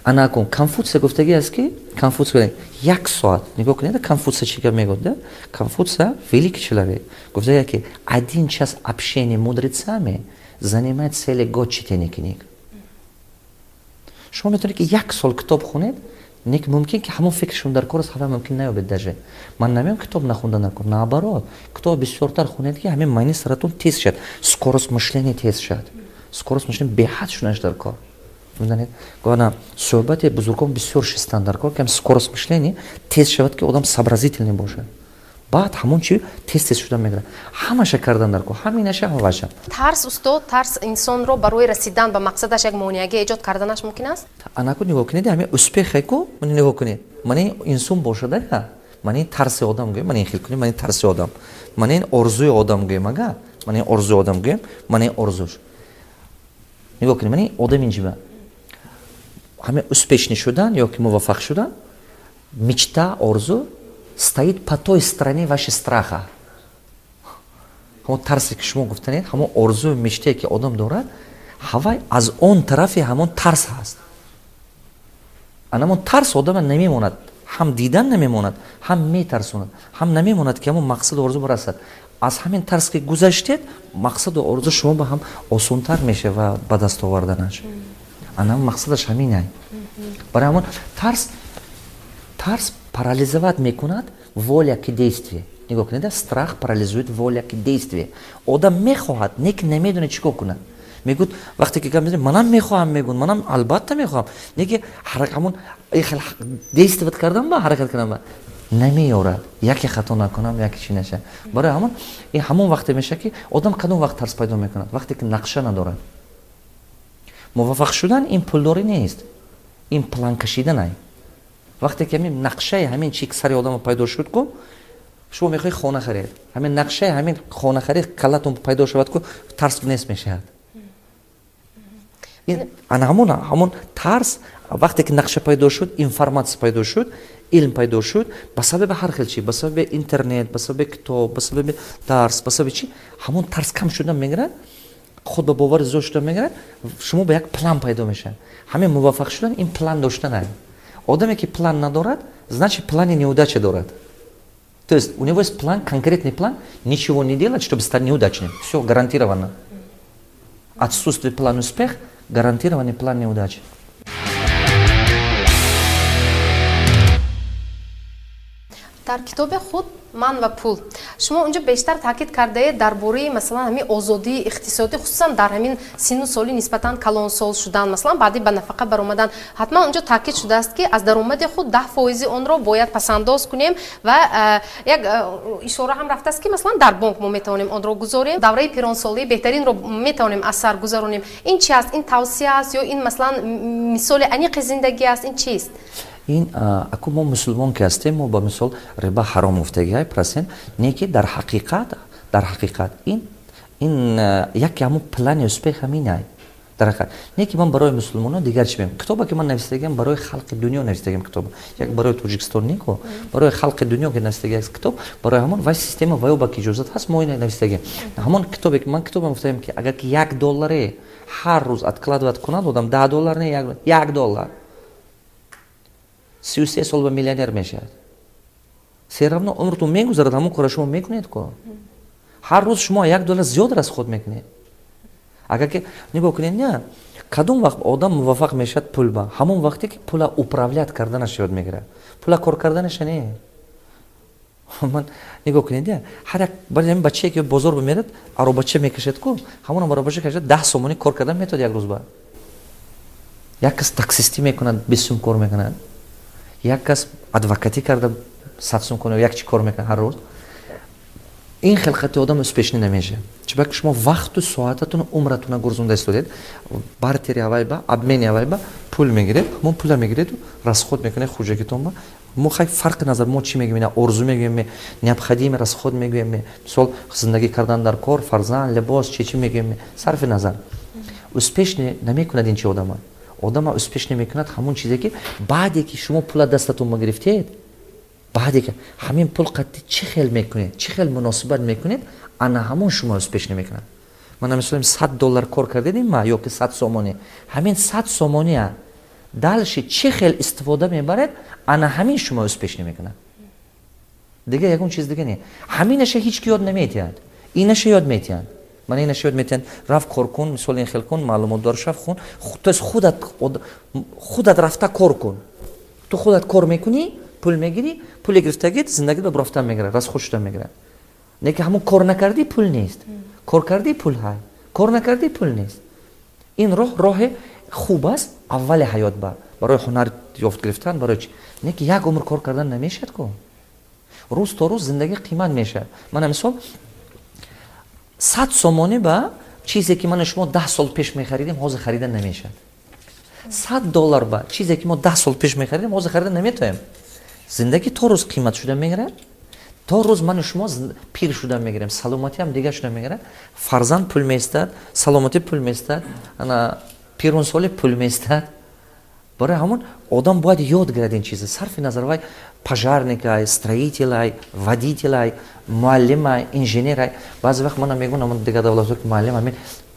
Ана кун Конфутсия гуфтагӣ аст, ки Конфутсия як соат нигоҳ кунед, Конфутсия чӣ гап мегӯяд, да? Конфутсия великий человек гуфтага, ки один час общения мудрецами занимает целый год чтения книг. Шумо метавонед, ки як сол китоб хонед, не мумкин, ки ҳамон фикри шумо дар кор аст, ҳама мумкин наёбед. Даже ман намеём китоб нахонда накун, наоборот, китоб бисёртар хонед, ки ҳамин майни саратон тез шавад, скорость мышления тез шавад. Скорость мышления беҳад шунаш дар кор. Гуна суҳбати бузургон бисёр шистан дар кор, ки скорость мышления тез шавад, ки одам сообразительный бошад. Баъд ҳамон чи тез тез шуда мегирад. Ҳамаша кардан дар кор, ҳаминаша, ҳамаша. Тарс, устод, тарс инсонро барои расидан ба мақсадаш як монеагӣ эҷод карданаш мумкин аст? Анаку нигоҳ кунед, ҳамин успехе ку нигоҳ кунед, мана ин инсон бошад, ага мана ин тарси одам гӯем, мана ин хел кунем, мана ин тарси одам, мана ин орзуи одам гӯем, ага мана ин орзуи одам гӯем, мана ин орзуш нигоҳ кунед, мана ин одам инҷиба ҳамин успешный шудан ё ки муваффақ шудан, мечта, орзу стоит по той стороне ваши страха. Ҳамон тарсе, ки шумо гуфтанед, ҳамон орзую мечтае, ки одам дорад, ҳавай аз он тарафи ҳамон тарс ҳаст. Анамон тарс одама намемонад, ҳам дидан намемонад, ҳам метарсонад, ҳам намемонад, ки ҳамон мақсаду орзу барасад. Аз ҳамин тарс ки гузаштед, мақсаду орзу шумо ба ҳам осонтар мешава ба даст оварданаш. Анам мақсадаш ҳаминай. Барои ҳамон тарс парализовать мекунад воля к действию. Нигоҳ кунед, страх парализует воля к действию. Одам мехоҳад, не ки намедонад чӣ кор кунад. Мегӯяд, вақте ки гап мезанем, манам мехоҳам, мегӯяд, манам албатта мехоҳам, не ки ҳамон действовать кардан ба ҳаракат кардан ба намеёрад, яке хато накунам, яке чӣ наша. Барои ҳамон ин ҳамон вақте мешавад, ки одам кадом вақт тарс пайдо мекунад? Вақте ки нақша надорад. Муваффақ шудан ин пулдорӣ нест, ин план кашиданай. Вақте ки ҳамин нақшаи ҳамин чи сари одама пайдо шуд ку, шумо мехоҳед хона харед, ҳамин нақшаи ҳамин хона харид каллатон пайдо шавад ку, тарс нест мешавад. Ана ҳамон тарс вақте ки нақша пайдо шуд, информатсия пайдо шуд, илм пайдо шуд, ба сабаби ҳар хел чи, ба сабаби интернет, ба сабаби китоб, ба сабаби дарс, ба сабаби чи, ҳамон тарс кам шуда мегирад, худ ба бовари зиёд шуда мегирад, шумо ба як план пайдо мешавад. Ҳамин муваффақ шудан ин план доштанай. Одаме, ки план надорад, значит, плани неудача дорад. То есть у него есть план, конкретный план, ничего не делать, чтобы стать неудачным. Все гарантированно. Отсутствие плана успех, гарантированный план неудачи. Дар китоби худ «Ман ва пул» шумо унҷо бештар таъкид кардаед дар бораи, масалан, ҳамин озодии иқтисодӣ, хусусан дар ҳамин синну соли нисбатан калонсол шудан, масалан, баъди ба нафақа баромадан. Ҳатман унҷо таъкид шудааст, ки аз даромади худ 10 фоизи онро бояд пасандоз кунем ва як ишора ҳам рафтааст, ки масалан дар бонк мо метавонем онро гузорем, давраи пиронсолии беҳтаринро метавонем аз сар гузаронем. Ин чи аст? Ин тавсия аст ё ин, масалан, мисоли аниқи зиндагӣ аст? Ин чист? Ин аку мо мусулмон ки ҳастем, мо ба мисол риба ҳаром гуфтагиай процент не, ки дар ҳақиқат ин яке ҳамун плани успех ҳаминай дар ҳақиқат. Не ки ман барои мусулмонон дигар чи мегӯям. Китобе, ки ман нависдагиам, барои халқи дунё нависдагиам китоб, як барои Тоҷикистон неку, барои халқи дунё ки нависдагиам китоб. Барои ҳамон вай система ваё ба ки иҷозат ҳаст, мо ина нависдагиам. Ҳамон китобе ки ман китобам гуфтаем, ки агар ки 1 долларе ҳар рӯз откладывать кунад одам, 10 доллар не, 1 доллар, 33 сол ба миллионер мешавад. Всё равно умртон мегузарад, ҳамон кора шумо мекунед ко. Ҳар рӯз шумо 1 доллар зиёд расход мекунед. Агар ки нигоҳ кунед, не, кадом вақт одам муваффақ мешавад пул ба? Ҳамон вақте ки пула управлять карданаш ёд мегирад, пула кор карданаша не. Ман нигоҳ кунед, ҳар як ҳамин бачае, ки бозор бимерад, аробача мекашад ку, ҳамон аробача кашад, 10 сомонӣ кор кардан метавад як рӯз ба. Як кас таксистӣ мекунад, 20 сум кор мекунад, як кас адвокатӣ карда, 100 сум кор, як чи кор мекунад ҳар рӯз. Ин хелқати одам успешный намешавад, чунки шумо вақту соататуну умратуна гурзонда истодед. Бартери авай ба, обмени авай ба пул мегиред, ҳамон пула мегиреду расход мекунед хуҷагитон ба. Мо хай фарқи назар, мо чӣ мегӯем? Орзу мегӯем, необходимый расход мегӯем, мисол, зиндагӣ кардан дар кор, фарзанд, либос, чи чӣ мегӯем, сарфи назар. Успешный намекунад ин чи одама. Одама успешный мекунад ҳамон чизе, ки баъде ки шумо пула дастатон гирифтед, баъде ки ҳамин пул қатти чӣ хел мекунед, чӣ хел муносибат мекунед, ана ҳамон шумо успешный мекунад. Мана, мисолем, 100 доллар кор кардедим ма ё ки 100 сомонӣ, ҳамин 100 сомония дальше чӣ хел истифода мебаред, ана ҳамин шумо успешный мекунад. Дига ягон чиз дига не. Ҳаминаша ҳеҷ ки ёд наметиҳад, инаша ёд метиҳанд. Мана, инаша ёд метиҳанд: рафт, кор кун, мисол, ин хел кун, маълумотдор шав, хун, то есть худат рафта кор кун. Ту худат кор мекунӣ, пул мегирӣ, пуле гирифтагит зиндагит ба рафтан мегирад, расход шудан мегирад. Не ки ҳамон кор накардӣ, пул нест, кор кардӣ, пул ҳай, кор накардӣ, пул нест. Ин роҳ роҳе хуб аст аввали ҳаёт ба барои ҳунар ёфт гирифтан, барои чи. Не ки як умр кор кардан намешавад ку. Рӯз то рӯз зиндагӣ қимат мешавад. Мана, мисол, 100 сомонӣ ба чизе ки мана шумо 10 сол пеш мехаридем, ҳозир харидан намешавад. 100 доллар ба чизе ки мо 10 сол пеш мехаридем, ҳозир харидан наметавонем. Зиндагӣ то рӯз қимат шуда мегирад, то рӯз ману шумо пир шуда мегирем, саломатиам дигар шуда мегирад. Фарзанд пул меистад, саломатӣ пул меистад, ана пирунсолӣ пул меистад. Барои ҳамон одам бояд ёд гирад ин чиза, сарфи назар вай пожарникай, строителай, водителай, муаллимай, инженерай. Баъзе вақт мана мегӯн, ама дигар давлатҳо ки муаллим, ҳамин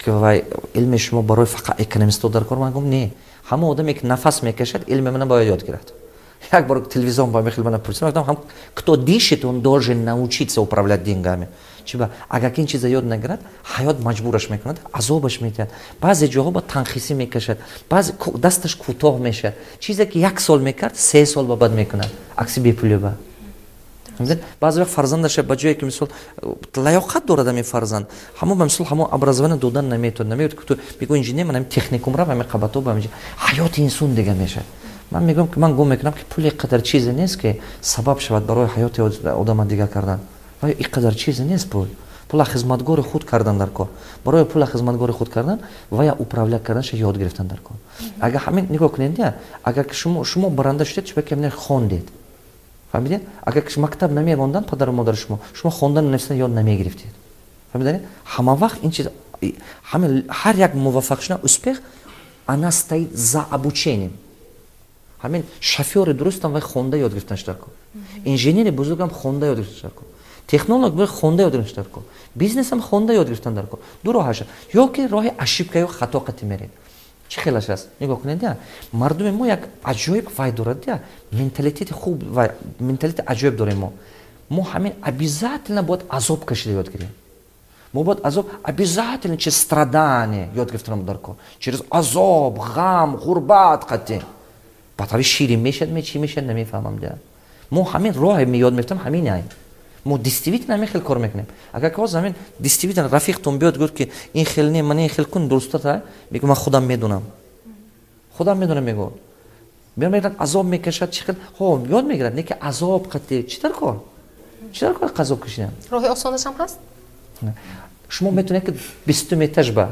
вай илми шумо барои фақат экономистҳо дар кор. Ман гум, не, ҳамон одаме ки нафас мекашад, илми мана бояд ёд гирад. Як бор телевизион ба мехел мана пурсидам, гуфтам: кто дышит, он должен научиться управлять деньгами. Чиба? Агар ки ин чиза ёд нагирад, ҳаёт маҷбураш мекунад, азобаш метиҳад, баъзе ҷоҳо ба танхисӣ мекашад, баъзе дасташ кӯтоҳ мешавад. Чизе ки як сол мекард, 3 сол ба баъд мекунад, акси бепулӣ ба. Баъзе вақт фарзандаша ба ҷое ки, мисол, лаёқат дорад ҳамин фарзанд, ҳамон ба, мисол, ҳамон образование додан наметавонад. Намегӯяд ки ту бигӯ инженер, ман ҳамин техникум рав, ҳамин қабато ба ҳаёти инсон дига мешавад. Ман мегӯям ки ман гум мекунам, ки пул қадар чизе нест, ки сабаб шавад барои ҳаёти одама дигар кардан. Ва ин қадар чизе нест пул. Пула хизматгори худ кардан дар кор. Барои пула хизматгори худ кардан ва я управлять карданша ёд гирифтан дар кор. Агар ҳамин нигоҳ кунед, агар шумо баранда шудед, чунки ҳамин хондед, фаҳмидед? Агар мактаб намеронданд падару модари шумо, шумо хондану навиштан ёд намегирифтед, фаҳмидед? Ҳама вақт ин чиз, ҳамин ҳар як муваффақ шудан, успех, она стоит за обучением. Ҳамин шофёри дурустам вай хонда ёд гирифтанш дар кор, инженери бузургам хонда ёд гирифтанш дар кор, технолог бояд хонда ёд гирифтан дар кор, бизнесам хонда ёд гирифтан дар кор. Ду роҳаш: ё ки роҳи ошибка ё хато қати меред. Чӣ хелаш аст, нигоҳ кунед. Я мардуми мо як аҷоиб вай дорад, я менталитети хуб, вай менталитети аҷоиб дорем мо. Мо ҳамин обязательно бояд азоб кашида ёд гирем. Мо бояд азоб, обязательно через страдание ёд гирифтанам дар кор, через азоб, ғам, ғурбат қатӣ. Баъд ҳави ширин мешад, чӣ мешад, намефаҳмам. Да мо ҳамин роҳе ёд мефтам, ҳамин ай мо действительно ҳамин хел кор мекунем. Агар ки ҳозир ҳамин действительно рафиқтон биёд, гӯяд ки ин хел не, ман ин хел кун, дурустата, мегӯ: ман худам медонам, худам медонам, мегӯ. Мегӯяд, азоб мекашад, чӣ хел ҳо ёд мегирад, не ки азоб қатӣ. Чӣ дар кор, чӣ дар кор азоб кашидан? Роҳи осонашам ҳаст? Шумо метавонед ки 20-ум этаж ба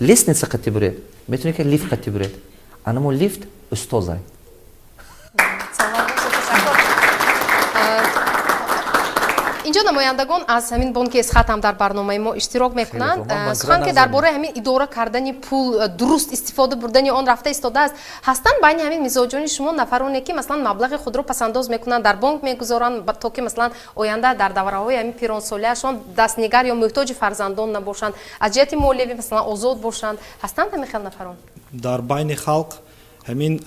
лестница қатӣ буред, метавонед ки лифт қатӣ буред. Анамо лифт устозай. Саломат бошед, ташаккур. Инҷо намояндагон аз ҳамин бонки Эсхат ҳам дар барномаи мо иштирок мекунанд. Сухан ки дар бораи ҳамин идора кардани пул, дуруст истифода бурдани он рафта истодааст, ҳастанд байни ҳамин мизоҷони шумо нафароне, ки, масалан, маблағи худро пасандоз мекунанд, дар бонк мегузоранд, то ки, масалан, оянда дар давраҳои ҳамин пиронсолиашон дастнигар ё муҳтоҷи фарзандон набошанд, аз ҷиҳати молиявӣ, масалан, озод бошанд? Ҳастанд ҳамин хел нафарон? Дар байни халқ ҳамин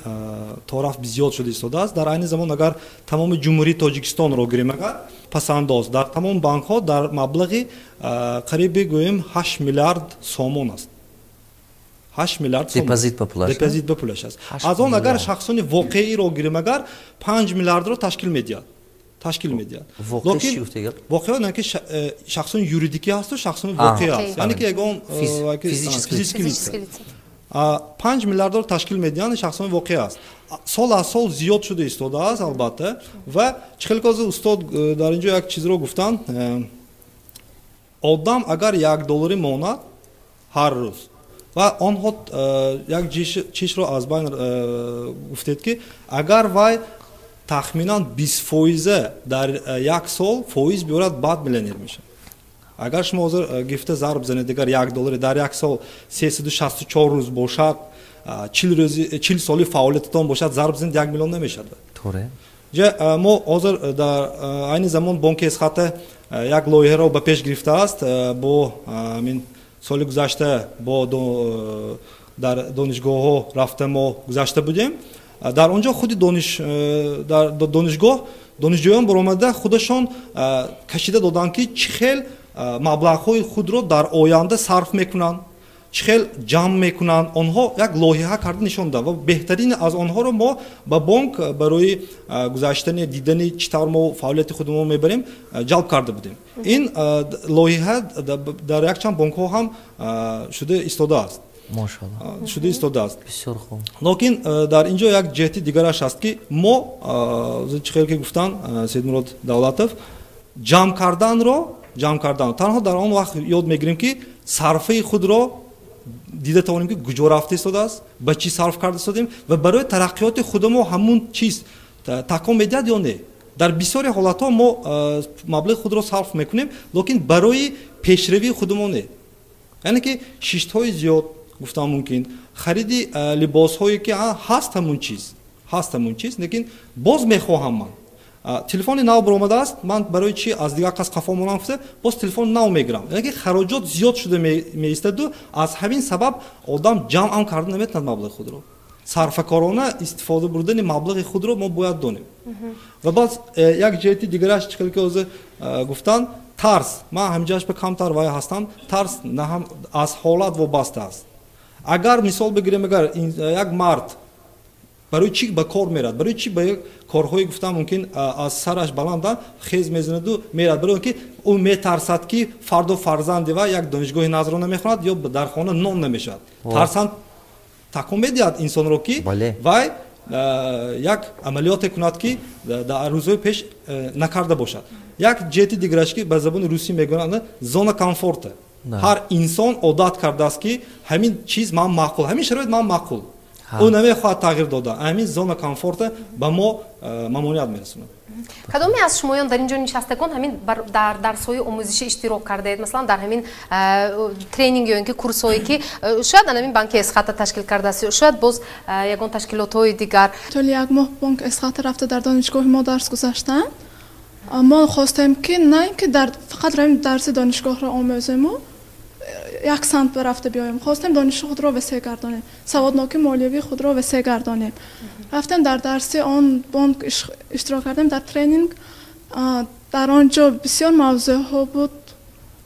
тораф зиёд шуда истодааст. Дар айни замон, агар тамоми Ҷумҳурии Тоҷикистонро гирем, агар пасандоз дар тамоми банкҳо дар маблағи қариби гӯем 8 миллиард сомон аст, 8 миллиард. Депозит ба пулаш. Депозит ба пулаш аст. Аз он агар шахсони воқеиро гирем, агар 5 миллиардро ташкил медиҳад. Воқеа ки шахсони юридикӣ ҳасту шахсони воқеӣ аст, яъне ки ягон физический лица 5 миллиардро ташкил медиҳанд, шахсони воқеӣ аст. Сол аз сол зиёд шуда истодааст, албатта. Ва чӣ хеле ҳозир устод дар ин ҷо як чизро гуфтанд: одам агар 1 долларӣ монад ҳар рӯз ва онҳо як чизро аз байн гуфтед, ки агар вай Тахминан 20% дар як сол фоиз биёрад, баъд миллионер мешавад. Агар шумо ҳозир гирифта зарб занед, дигар 1 доллари дар як сол 364 рӯз бошад, 40 соли фаъолиятатон бошад, зарб занед, 1 миллион намешавад. Ҷа мо ҳозир дар айни замон бонки Эсхата як лоиҳаро ба пеш гирифтааст. Бо амин соли гузашта бо дар донишгоҳҳо рафта мо гузашта будем. Дар он ҷо худи дар донишгоҳ донишҷӯён баромада худашон кашида доданд, ки чӣ хел маблағҳои худро дар оянда сарф мекунанд, чӣ хел ҷамъ мекунанд. Онҳо як лоиҳа карда нишон доданд ва беҳтарини аз онҳоро мо ба бонк барои гузаштани, дидани чӣ тавр мо фаъолияти худро мебарем, ҷалб карда будем. Ин лоиҳа дар якчанд бонкҳо ҳам шуда истодааст. Шуда истодааст. Бисёр хуб. Лекин дар ин ҷо як ҷиҳати дигараш аст, ки мо, чӣ хел ки гуфтанд Сайидмурод Давлатов, ҷамъ кардан танҳо дар он вақт ёд мегирем, ки сарфаи худро дида тавонем, ки куҷо рафта истодааст, ба чӣ сарф карда истодем ва барои тараққиёти худамо ҳамун чиз такон медиҳад ё не. Дар бисёри ҳолатҳо мо маблағи худро сарф мекунем, лекин барои пешравии худамо не. Яъне ки шиштҳои зиёд, гуфтан мумкин, хариди либосҳое, ки ҳаст ҳамун чиз, ҳаст ҳамун чиз, лекин боз мехоҳам ман. Телефони нав баромадааст, ман барои чи аз дигар кас қафо монам гуфта, боз телефони нав мегирам. Яъне ки хароҷот зиёд шуда меистаду аз ҳамин сабаб одам ҷамъам карда наметавонад маблағи худро. Сарфакорона истифода бурдани маблағи худро мо бояд донем. Ва боз як ҷиҳати дигараш, чӣ хел ки ҳозир гуфтанд, тарс. Ман ҳамҷояш ба камтар вай ҳастам. Тарс аз ҳолат вобаста аст. Агар мисол бигирем, агар як мард барои чӣ ба кор мерад, барои чӣ ба корҳои, гуфтан мумкин, аз сараш баланда хез мезанаду мерад? Барои он ки ӯ метарсад, ки фардо фарзанди вай як донишгоҳи назро намехонад ё дар хона нон намешавад. Тарсам такон медиҳад инсонро, ки вай як амалиёте кунад, ки дар рӯзҳои пеш накарда бошад. Як ҷиҳати дигараш, ки ба забони русӣ мегӯянд, зона комфорта. Ҳар инсон одат кардааст, ки ҳамин чиз ман маъқул, ҳамин шароит ман маъқул, ӯ намехоҳад тағйир дода. Ҳамин зона комфорта ба мо мамоният мерасонад. Кадоме аз шумоён дар ин ҷо нишастагон ҳамин дар дарсҳои омӯзишӣ иштирок кардаед, масалан, дар ҳамин тренинг ё ин ки курсҳое, ки шояд ҳамин банки Эсхата ташкил кардааст, шояд боз ягон ташкилотҳои дигар? Тӯли як моҳ бонк Эсхата рафта дар донишгоҳи мо дарс гузаштанд. Мо хостем, ки на ин ки фақат равем дарси донишгоҳро омӯзему як самт рафта биёем, хостем дониши худро васеъ гардонем, саводнокии молиявии худро васеъ гардонем. Рафтем, дар дарси он бонк иштирок кардем, дар тренинг. Дар он ҷо бисёр мавзӯъҳо буд.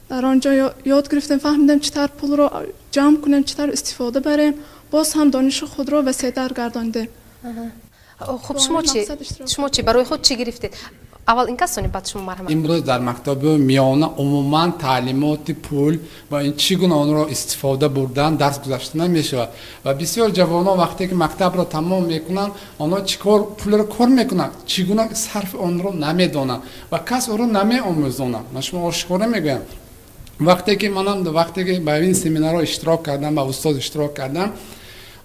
Дар он ҷо ёд гирифтем, фаҳмидем, чӣ тавр пулро ҷамъ кунем, чӣ тавр истифода барем. Боз ҳам дониши худро васеътар гардонидем. Хуб, шумо чӣ барои худ чӣ гирифтед? Аввал ин касони, баъд шумо, марҳамат. Имрӯз дар мактаби миёна умуман таълимоти пул ва ин чӣ гуна онро истифода бурдан дарс гузашта намешавад. Ва бисёр ҷавонон, вақте ки мактабро тамом мекунанд, онҳо чӣ кор пулро кор мекунанд, чӣ гуна сарфи онро намедонанд ва кас ӯро намеомӯзонад. Ман шумо ошкора мегӯям, вақте ки манам, вақте ки ба ин семинарҳо иштирок кардам, ба устоз иштирок кардам,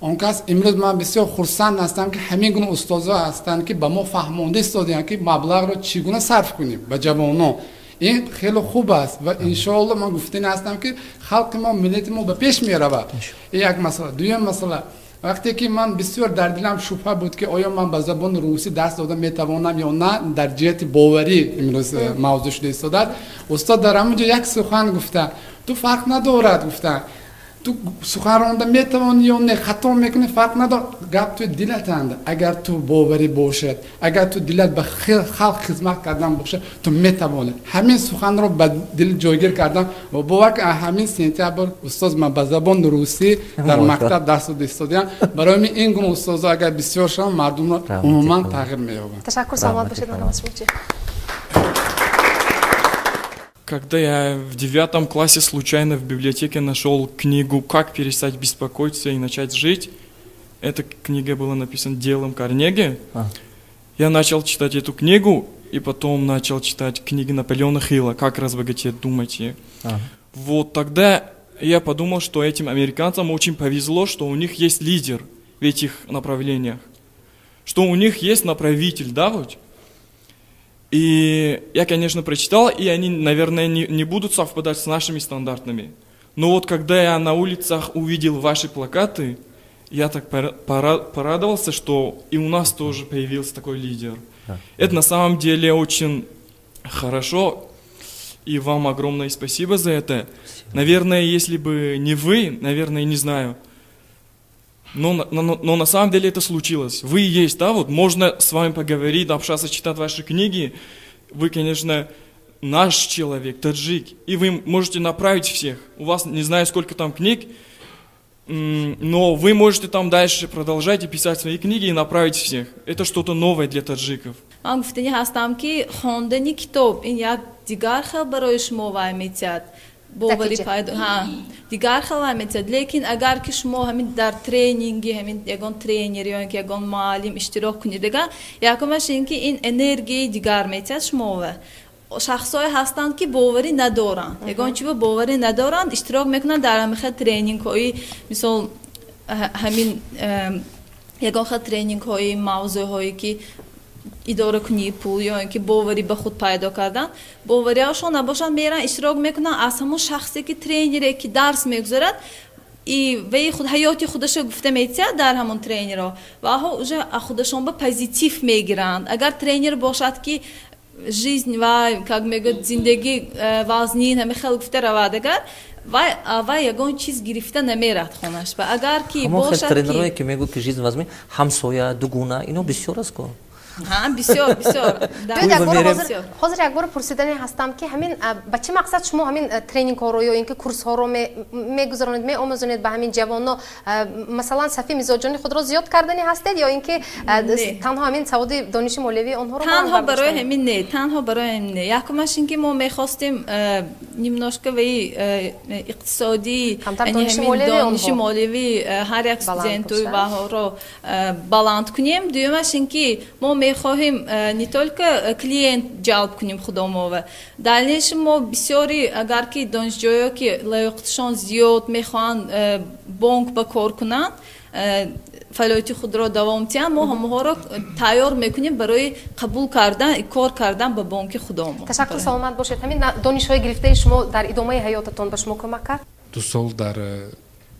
он кас, имрӯз ман бисёр хурсанд ҳастам, ки ҳамин гуна устозҳо ҳастанд, ки ба мо фаҳмонда истодианд, ки маблағро чӣ гуна сарф кунем. Ба ҷавонон ин хеле хуб аст ва иншоалло ман гуфтани ҳастам, ки халқи мо, миллати мо ба пеш меравад. Ин як масъала. Дуюм масъала, вақте ки ман бисёр дар дилам шубҳа буд, ки оё ман ба забони русӣ дарс дода метавонам ё на, дар ҷиҳати боварӣ имрӯз мавзӯъ шуда истодааст, устод дар ҳамон ҷо як сухан гуфта: «Ту фарқ надорад, — гуфта, — ту сухан ронда метавонӣ ё не, хато мекунӣ, фарқ надорад, гап ту дилатанд. Агар ту боварӣ бошад, агар ту дилат ба халқ хизмат кардан бошад, ту метавонӣ». Ҳамин суханро ба дил ҷойгир кардам ва бовар кун, ҳамин сентябр, устоз, ман ба забони русӣ дар мактаб дарс дода истодиам. Барои мин ин гуна устозо агар бисёр шаванд, мардумро умуман тағйир меёбанд. Ташаккур, саломат бошед. Марҳамат, шумо чӣ? Когда я в девятом классе случайно в библиотеке нашел книгу «Как перестать беспокоиться и начать жить», эта книга была написана Дейлом Карнеги. Я начал читать эту книгу и потом начал читать книги Наполеона Хилла «Как разбогатеть, думайте». Вот тогда я подумал, что этим американцам очень повезло, что у них есть лидер в этих направлениях. Что у них есть направитель, да, вот? И я, конечно, прочитал, и они, наверное, не будут совпадать с нашими стандартами. Но вот когда я на улицах увидел ваши плакаты, я так порадовался, что и у нас тоже появился такой лидер. Это на самом деле очень хорошо, и вам огромное спасибо за это. Спасибо. Наверное, если бы не вы, наверное, не знаю. Но на самом деле это случилось. Вы есть, да, вот можно с вами поговорить, общаться, читать ваши книги. Вы, конечно, наш человек, таджик, и вы можете направить всех. У вас, не знаю, сколько там книг, но вы можете там дальше продолжать и писать свои книги и направить всех. Это что-то новое для таджиков. Ман гуфтанӣ ҳастам, ки хондани китоб ин як дигар хел барои шумо вай метиҳад, боварӣ пайдо, дигар хел вай метиҳад. Лекин агар ки шумо ҳамин дар тренинги ҳамин ягон тренер ё ин ки ягон муаллим иштирок кунед, агар якумаш ин ки ин энергияи дигар метиҳад шумова. Шахсҳое ҳастанд, ки боварӣ надоранд, ягон чиба боварӣ надоранд, иштирок мекунанд дар ҳамин хел тренингҳои, мисол, ҳамин ягон хел тренингҳои мавзӯъҳое ки идоракунии пул ё ин ки боварӣ ба худ пайдо кардан, бовариҳошон набошанд, меранд, иштирок мекунанд. Аз ҳамон шахсе ки тренере ки дарс мегузарад и ваи худ ҳаёти худашо гуфта метиҳад дар ҳамон тренеро, ваҳо уже худашон ба позитив мегиранд. Агар тренер бошад, ки жизнь вай, как мегӯяд, зиндагӣ вазнин, ҳамин хел гуфта равад, агар вай ягон чиз гирифта намерад хонаш. Ба агар ки бошад, тренерое ки мегӯяд, ки жизнь вазнин, ҳамсоя, дугуна, ино бисёр аст ко. Бисёр, бисёр. Ҳозир як бор пурсидане ҳастам, ки ҳамин ба чӣ мақсад шумо ҳамин тренингҳоро ё ин ки курсҳоро мегузаронед, меомӯзонед ба ҳамин ҷавонно? Масалан, сафи мизоҷони худро зиёд кардани ҳастед ё ин ки танҳо ҳамин саводи дониши молиявии онҳоро? Танҳо барои ҳамин не, танҳо барои ҳамин не. Якумаш ин ки мо мехостем немножко ваи иқтисодӣ, дониши молиявии ҳар як студенту ваҳоро баланд кунем. Дуюмаш ин ки мо мехоҳем не только клиент ҷалб кунем худомова, дальнейшем мо бисёри, агар ки донишҷӯё ки лаёқатшон зиёд, мехоҳанд бонк ба кор кунанд, фаъолияти худро давом диҳанд, мо ҳамаҳоро тайёр мекунем барои қабул кардан, кор кардан ба бонки худомо. Ташаккур, саломат бошед. Ҳамин донишҳои гирифтаи шумо дар идомаи ҳаётатон ба шумо кӯмак кард? 2 сол дар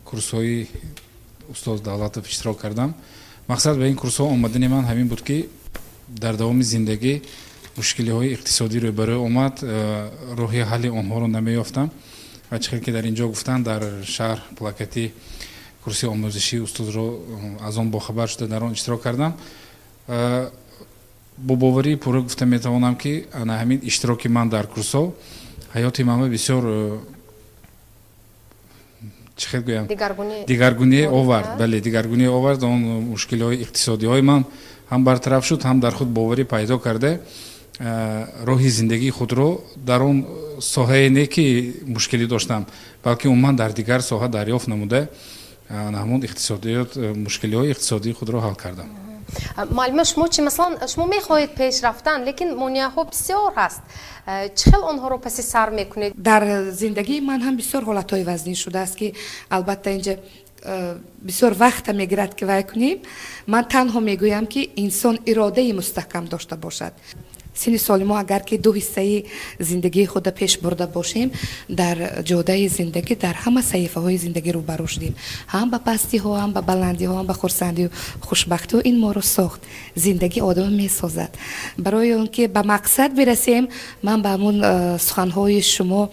курсҳои устоз Давлатов иштирок кардам. Мақсад ба ин курсҳо омадани ман ҳамин буд, ки дар давоми зиндагӣ мушкилиҳои иқтисодӣ рӯбарӯ омад, роҳи ҳалли онҳоро намеёфтам. Ва чӣ хел ки дар ин ҷо гуфтанд, дар шаҳр плакати курси омӯзишии устозро аз он бохабар шуда, дар он иштирок кардам. Бо боварии пурра гуфта метавонам, ки ана ҳамин иштироки ман дар курсҳо ҳаёти манро бисёр, чӣ хел гӯям, дигаргунӣ овард. Бале, дигаргунӣ овард. Он мушкилиҳои иқтисодиҳои ман ҳам бартараф шуд, ҳам дар худ боварӣ пайдо карда, роҳи зиндагии худро дар он соҳае не ки мушкилӣ доштам, балки умуман дар дигар соҳа дарёфт намуда, ҳамон иқтисодиёт, мушкилиҳои иқтисодии худро ҳал кардам. Муаллима, шумо чӣ? Масалан, шумо мехоҳед пеш рафтан, лекин монеаҳо бисёр ҳаст. Чӣ хел онҳоро паси сар мекунед? Дар зиндагии ман ҳам бисёр ҳолатҳои вазнин шудааст, ки албатта инҷа бисёр вақта мегирад, ки вай кунем. Ман танҳо мегӯям, ки инсон иродаи мустаҳкам дошта бошад. Синни соли мо агар ки ду ҳиссаи зиндагии худро пеш бурда бошем, дар ҷодаи зиндагӣ, дар ҳама саҳифаҳои зиндагӣ рӯбарӯ шудем, ҳам ба пастиҳо, ҳам ба баландиҳо, ҳам ба хурсандию хушбахтиҳо. Ин моро сохт. Зиндагӣ одама месозад. Барои он ки ба мақсад бирасем, ман ба ҳамун суханҳои шумо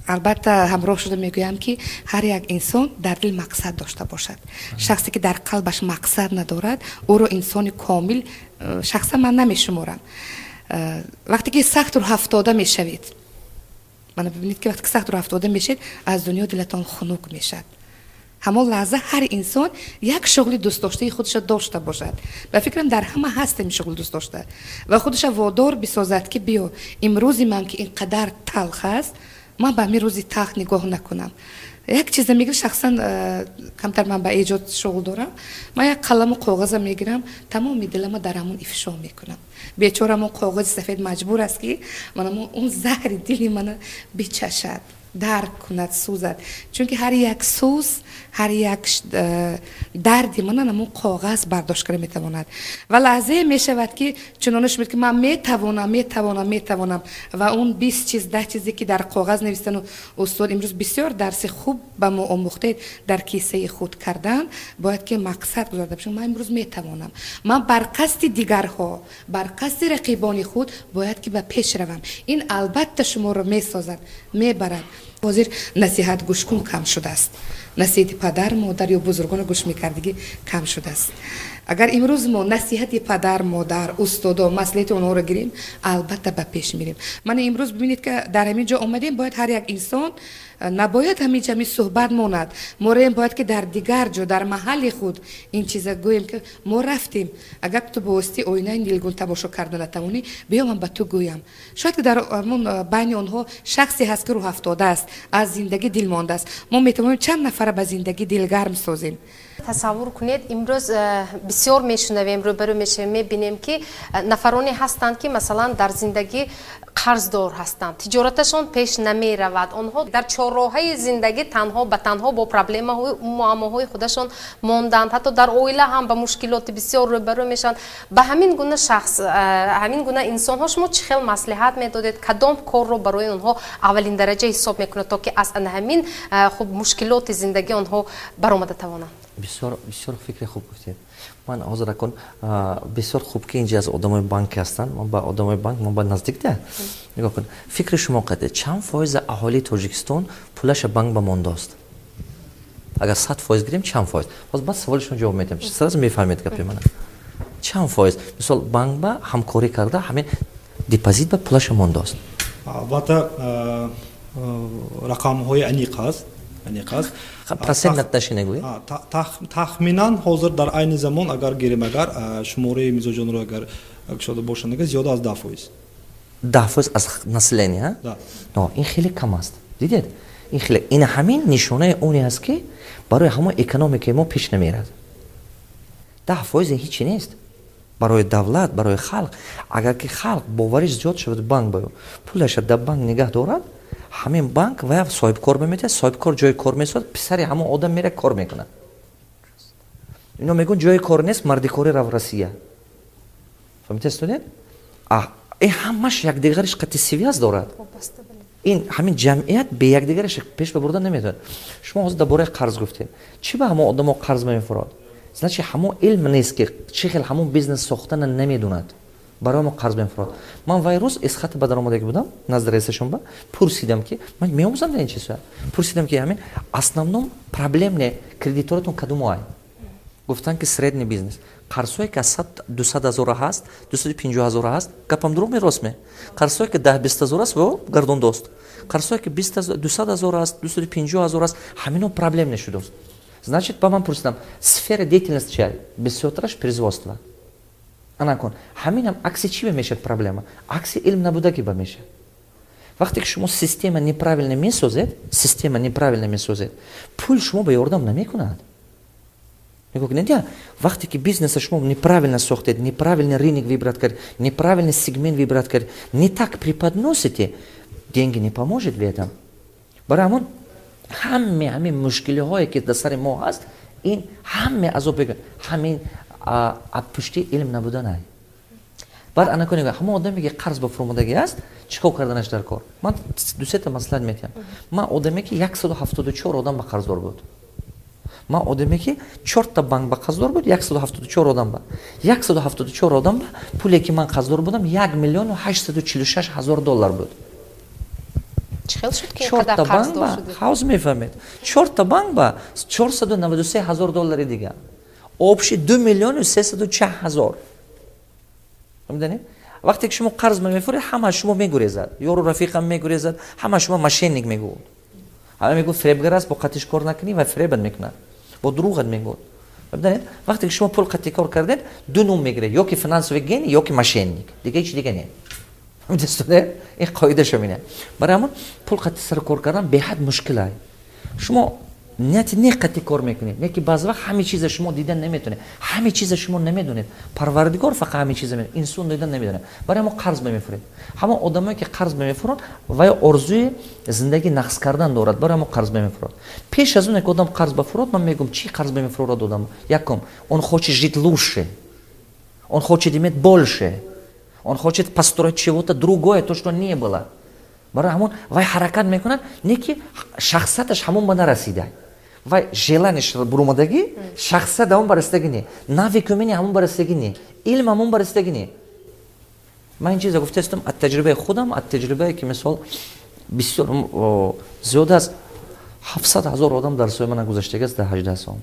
албатта ҳамроҳ шуда мегӯям, ки ҳар як инсон дар дил мақсад дошта бошад. Шахсе ки дар қалбаш мақсад надорад, ӯро инсони комил шахсан ман намешуморам. Вақте ки сахт рӯҳафтода мешавед, мана бибинед, ки вақте ки сахт рӯҳафтода мешавед, аз дунё дилатон хунук мешавад. Ҳамон лаҳза ҳар инсон як шуғли дӯстдоштаи худашро дошта бошад. Ба фикрам, дар ҳама ҳаст ин шуғли дӯстдошта, ва худашро водор бисозад, ки биё, имрӯзи ман ки ин қадар талх аст, ман ба ҳамин рӯзи талх нигоҳ накунам. Як чиза мегирам, шахсан камтар ман ба эҷод шуғл дорам. Ман як қаламу коғаза мегирам, тамоми дилама дар ҳамон ифшо мекунам. Бечора ҳамон коғази сафед маҷбур аст, ки ман он заҳри дили мана бичашад. Дарк кунад, сӯзад, чунки ҳар як сӯз, ҳар як дарди мана ҳамун коғаз бардошт карда метавонад. Ва лаҳзае мешавад, ки чунона шумед, ки ман метавонам, метавонам, метавонам, ва он 20 чиз, 10 чизе, ки дар коғаз навистану устод имрӯз бисёр дарси хуб ба мо омӯхтед, дар кисаи худ кардан бояд, ки мақсад гузорда бошам: ман имрӯз метавонам, ман бар қасди дигарҳо, бар қасди рақибони худ бояд ки ба пеш равам. Ин албатта шуморо месозад, мебарад. Ҳозир насиҳат гӯшкун кам шудааст, насиҳати падар, модар ё бузургонро гӯш мекардагӣ кам шудааст. Агар имрӯз мо насиҳати падар, модар, устодо, маслиҳати онҳоро гирем, албатта ба пеш мерем. Мана имрӯз бибинед, ки дар ҳамин ҷо омадем, бояд ҳар як инсон набояд ҳамин ҷа суҳбат монад. Мо роем, бояд ки дар дигар ҷо, дар маҳалли худ ин чиза гӯем, ки мо рафтем. Агар ту ба воситаи оинаи нилгун тамошо карда натавонӣ, биё, ман ба ту гӯям. Шояд ки дар ҳамун байни онҳо шахсе ҳаст, ки рӯҳафтода аст, аз зиндагӣ дил мондааст. Мо метавонем чанд нафара ба зиндагӣ дилгарм созем. Тасаввур кунед, имрӯз бисёр мешунавем, рӯбарӯ мешавем, мебинем, ки нафароне ҳастанд, ки масалан дар зиндагӣ қарздор ҳастанд, тиҷораташон пеш намеравад, онҳо дар чорроҳаи зиндагӣ танҳо ба танҳо бо проблемаҳои, муаммоҳои худашон монданд, ҳатто дар оила ҳам ба мушкилоти бисёр рӯбарӯ мешаванд. Ба ҳамин гуна шахс, ҳамин гуна инсонҳо шумо чӣ хел маслиҳат медодед? Кадом корро барои онҳо аввалин дараҷа ҳисоб мекунад, то ки аз ана ҳамин хуб мушкилоти зиндагӣ онҳо баромада тавонанд? Бисёр, бисёр фикри хуб гуфтед. Ман ҳозир акун бисёр хуб, ки инҷа аз одамои банк ҳастанд. Ман ба одамои банк, ман ба наздикда. Нигоҳ кун, фикри шумо қаде чанд фоизи аҳолии Тоҷикистон пулаша банк ба мондааст? Агар 100% гирем, чанд фоиз? Ҳозир баъд саволи шумо ҷавоб медиҳам, сразу мефаҳмед гапи мана. Чанд фоиз, мисол, банк ба ҳамкорӣ карда, ҳамин депозит ба пулаша мондааст? Албатта, рақамҳои аниқ ҳаст, аниқ аст. Процент отношение гӯед. Тахминан ҳозир дар айни замон агар гирем, агар шумораи мизоҷонро агар кушода бошанд, агар зиёда аз 10%. 10% аз население? Ин хеле кам аст, дидед? Ин хеле, ин ҳамин нишонаи оне аст, ки барои ҳамон экономикаи мо пеш намерад. 10% ҳичи нест барои давлат, барои халқ. Агар ки халқ бовариш зиёд шавад, банк ба пулаша дар банк нигаҳ дорад, ҳамин банк ва соҳибкор меметиҳад, соҳибкор ҷои кор месозад, писари ҳамон одам мера кор мекунад. Ино мегӯн, ҷои кор нест, мардикорӣ рав Россия. Фаҳмида студент? Ин ҳамаш якдигариш қати связь дорад. Ин ҳамин ҷамъият бе якдигараш пеш ба бурда наметавонад. Шумо ҳозир дар бораи қарз гуфтед. Чӣ ба ҳамон одамо қарз мемефурод? Значит, ҳамон илм нест, ки чӣ хел ҳамон бизнес сохтана намедонад, барои мо қарз мефурод. Ман вай рӯз Эсхата ба даромадагӣ будам, назди раисашон ба пурсидам, ки ман меомӯзам дар ин чиза. Пурсидам, ки ҳамин основном проблемный кредиторатон кадомо ай? Гуфтанд, ки средний бизнес, қарзҳое ки аз 100, 200 ҳазора ҳаст, 250 ҳазора ҳаст. Гапам дурӯғ ме, рост ме? Қарзҳое ки 10, 20 ҳазор аст, во гардондост. Қарзҳое ки 200 ҳазор аст, 250 ҳазор аст, ҳамино проблемный шудааст. Значит, ба ман пурсидам, сфера деятельности чи? Бисёртараш производство. Ана кун, ҳаминам акси чӣ мешавад проблема? Акси илм набудагӣ ба мешавад. Вақте ки шумо система неправильно месозед, система неправильно месозед, пул шумо ба ёрдам намекунад. Нигоҳ кунед, вақте ки бизнеса шумо неправильно сохтед, неправильный рынок выбрать кард, неправильный сегмент выбрать кард, не так преподносите, деньги не поможет в этом. Барои ҳамон ҳаме ҳамин мушкилиҳое, ки дар сари мо ҳаст, ин ҳаме азоб, ҳамин пушти илм набуданай. Баъд ана кунед, ҳамон одаме, ки қарз ба фуромадагӣ аст, чӣ кор карданаш дар кор? Ман дусета маслиҳат метиҳам. Ман одаме, ки 174 одам ба қарздор буд, ман одаме, ки чорта банк ба қарздор буд, 174 одам ба, 174 одам ба пуле, ки ман қарздор будам, 1 846 000 доллар буд. Чорта банк ба ҳавз, мефаҳмед, чорта банк ба 493 ҳазор доллари дига, общий 2 310 000. Фаҳмиданед? Вақте ки шумо қарз мефуред, ҳама шумо мегурезад, ёру рафиқам мегурезад, ҳама шумо мошенник мегӯд, ҳама мегӯд, фиребгар аст, бо қатиш кор накунӣ, ва фиребат мекунад, бо дурӯғат мегӯд. Фаҳмиданед? Вақте ки шумо пул қатӣ кор кардед, ду ном мегиред: ё ки финансовый гений, ё ки мошенник, дига ҳеч дига не. Фаҳмидастуде? Ин қоидаша мине. Барои ҳамон пул қатӣ сар кор кардан беҳад мушкилай. Шумо Нияти не қати кор мекунед, не ки баъзе вақт ҳаме чиза шумо дидан наметонед, ҳаме чиза шумо намедонед. Парвардигор фақат ҳаме чиза медонад, инсон дидан намедонад. Барои ҳамо қарз мемефуред. Ҳамон одамое, ки қарз мемефуранд, вай орзуи зиндагӣ нақс кардан дорад, барои ҳамо қарз мемефурад. Пеш аз оне ки одам қарз бафурад, ман мегӯям, чӣ қарз мемефурад одам? Якум, он хочет жить лучше, он хочет иметь больше, он хочет построить чего-то другое, то, что не было. Барои ҳамон вай ҳаракат мекунад, не ки шахсияташ ҳамон ба нарасида. Вай желание ш бурумадагӣ, шахсият ҳамон барасидагӣ не, навык, умение ҳамон барасидагӣ не, илм ҳамон барасидагӣ не. Ман ин чиза гуфтаистам аз таҷрибаи худам, аз таҷрибае, ки мисол бисёр зиёда аз 700 000 одам дарсҳои мана гузаштагиаст дар 18 сол.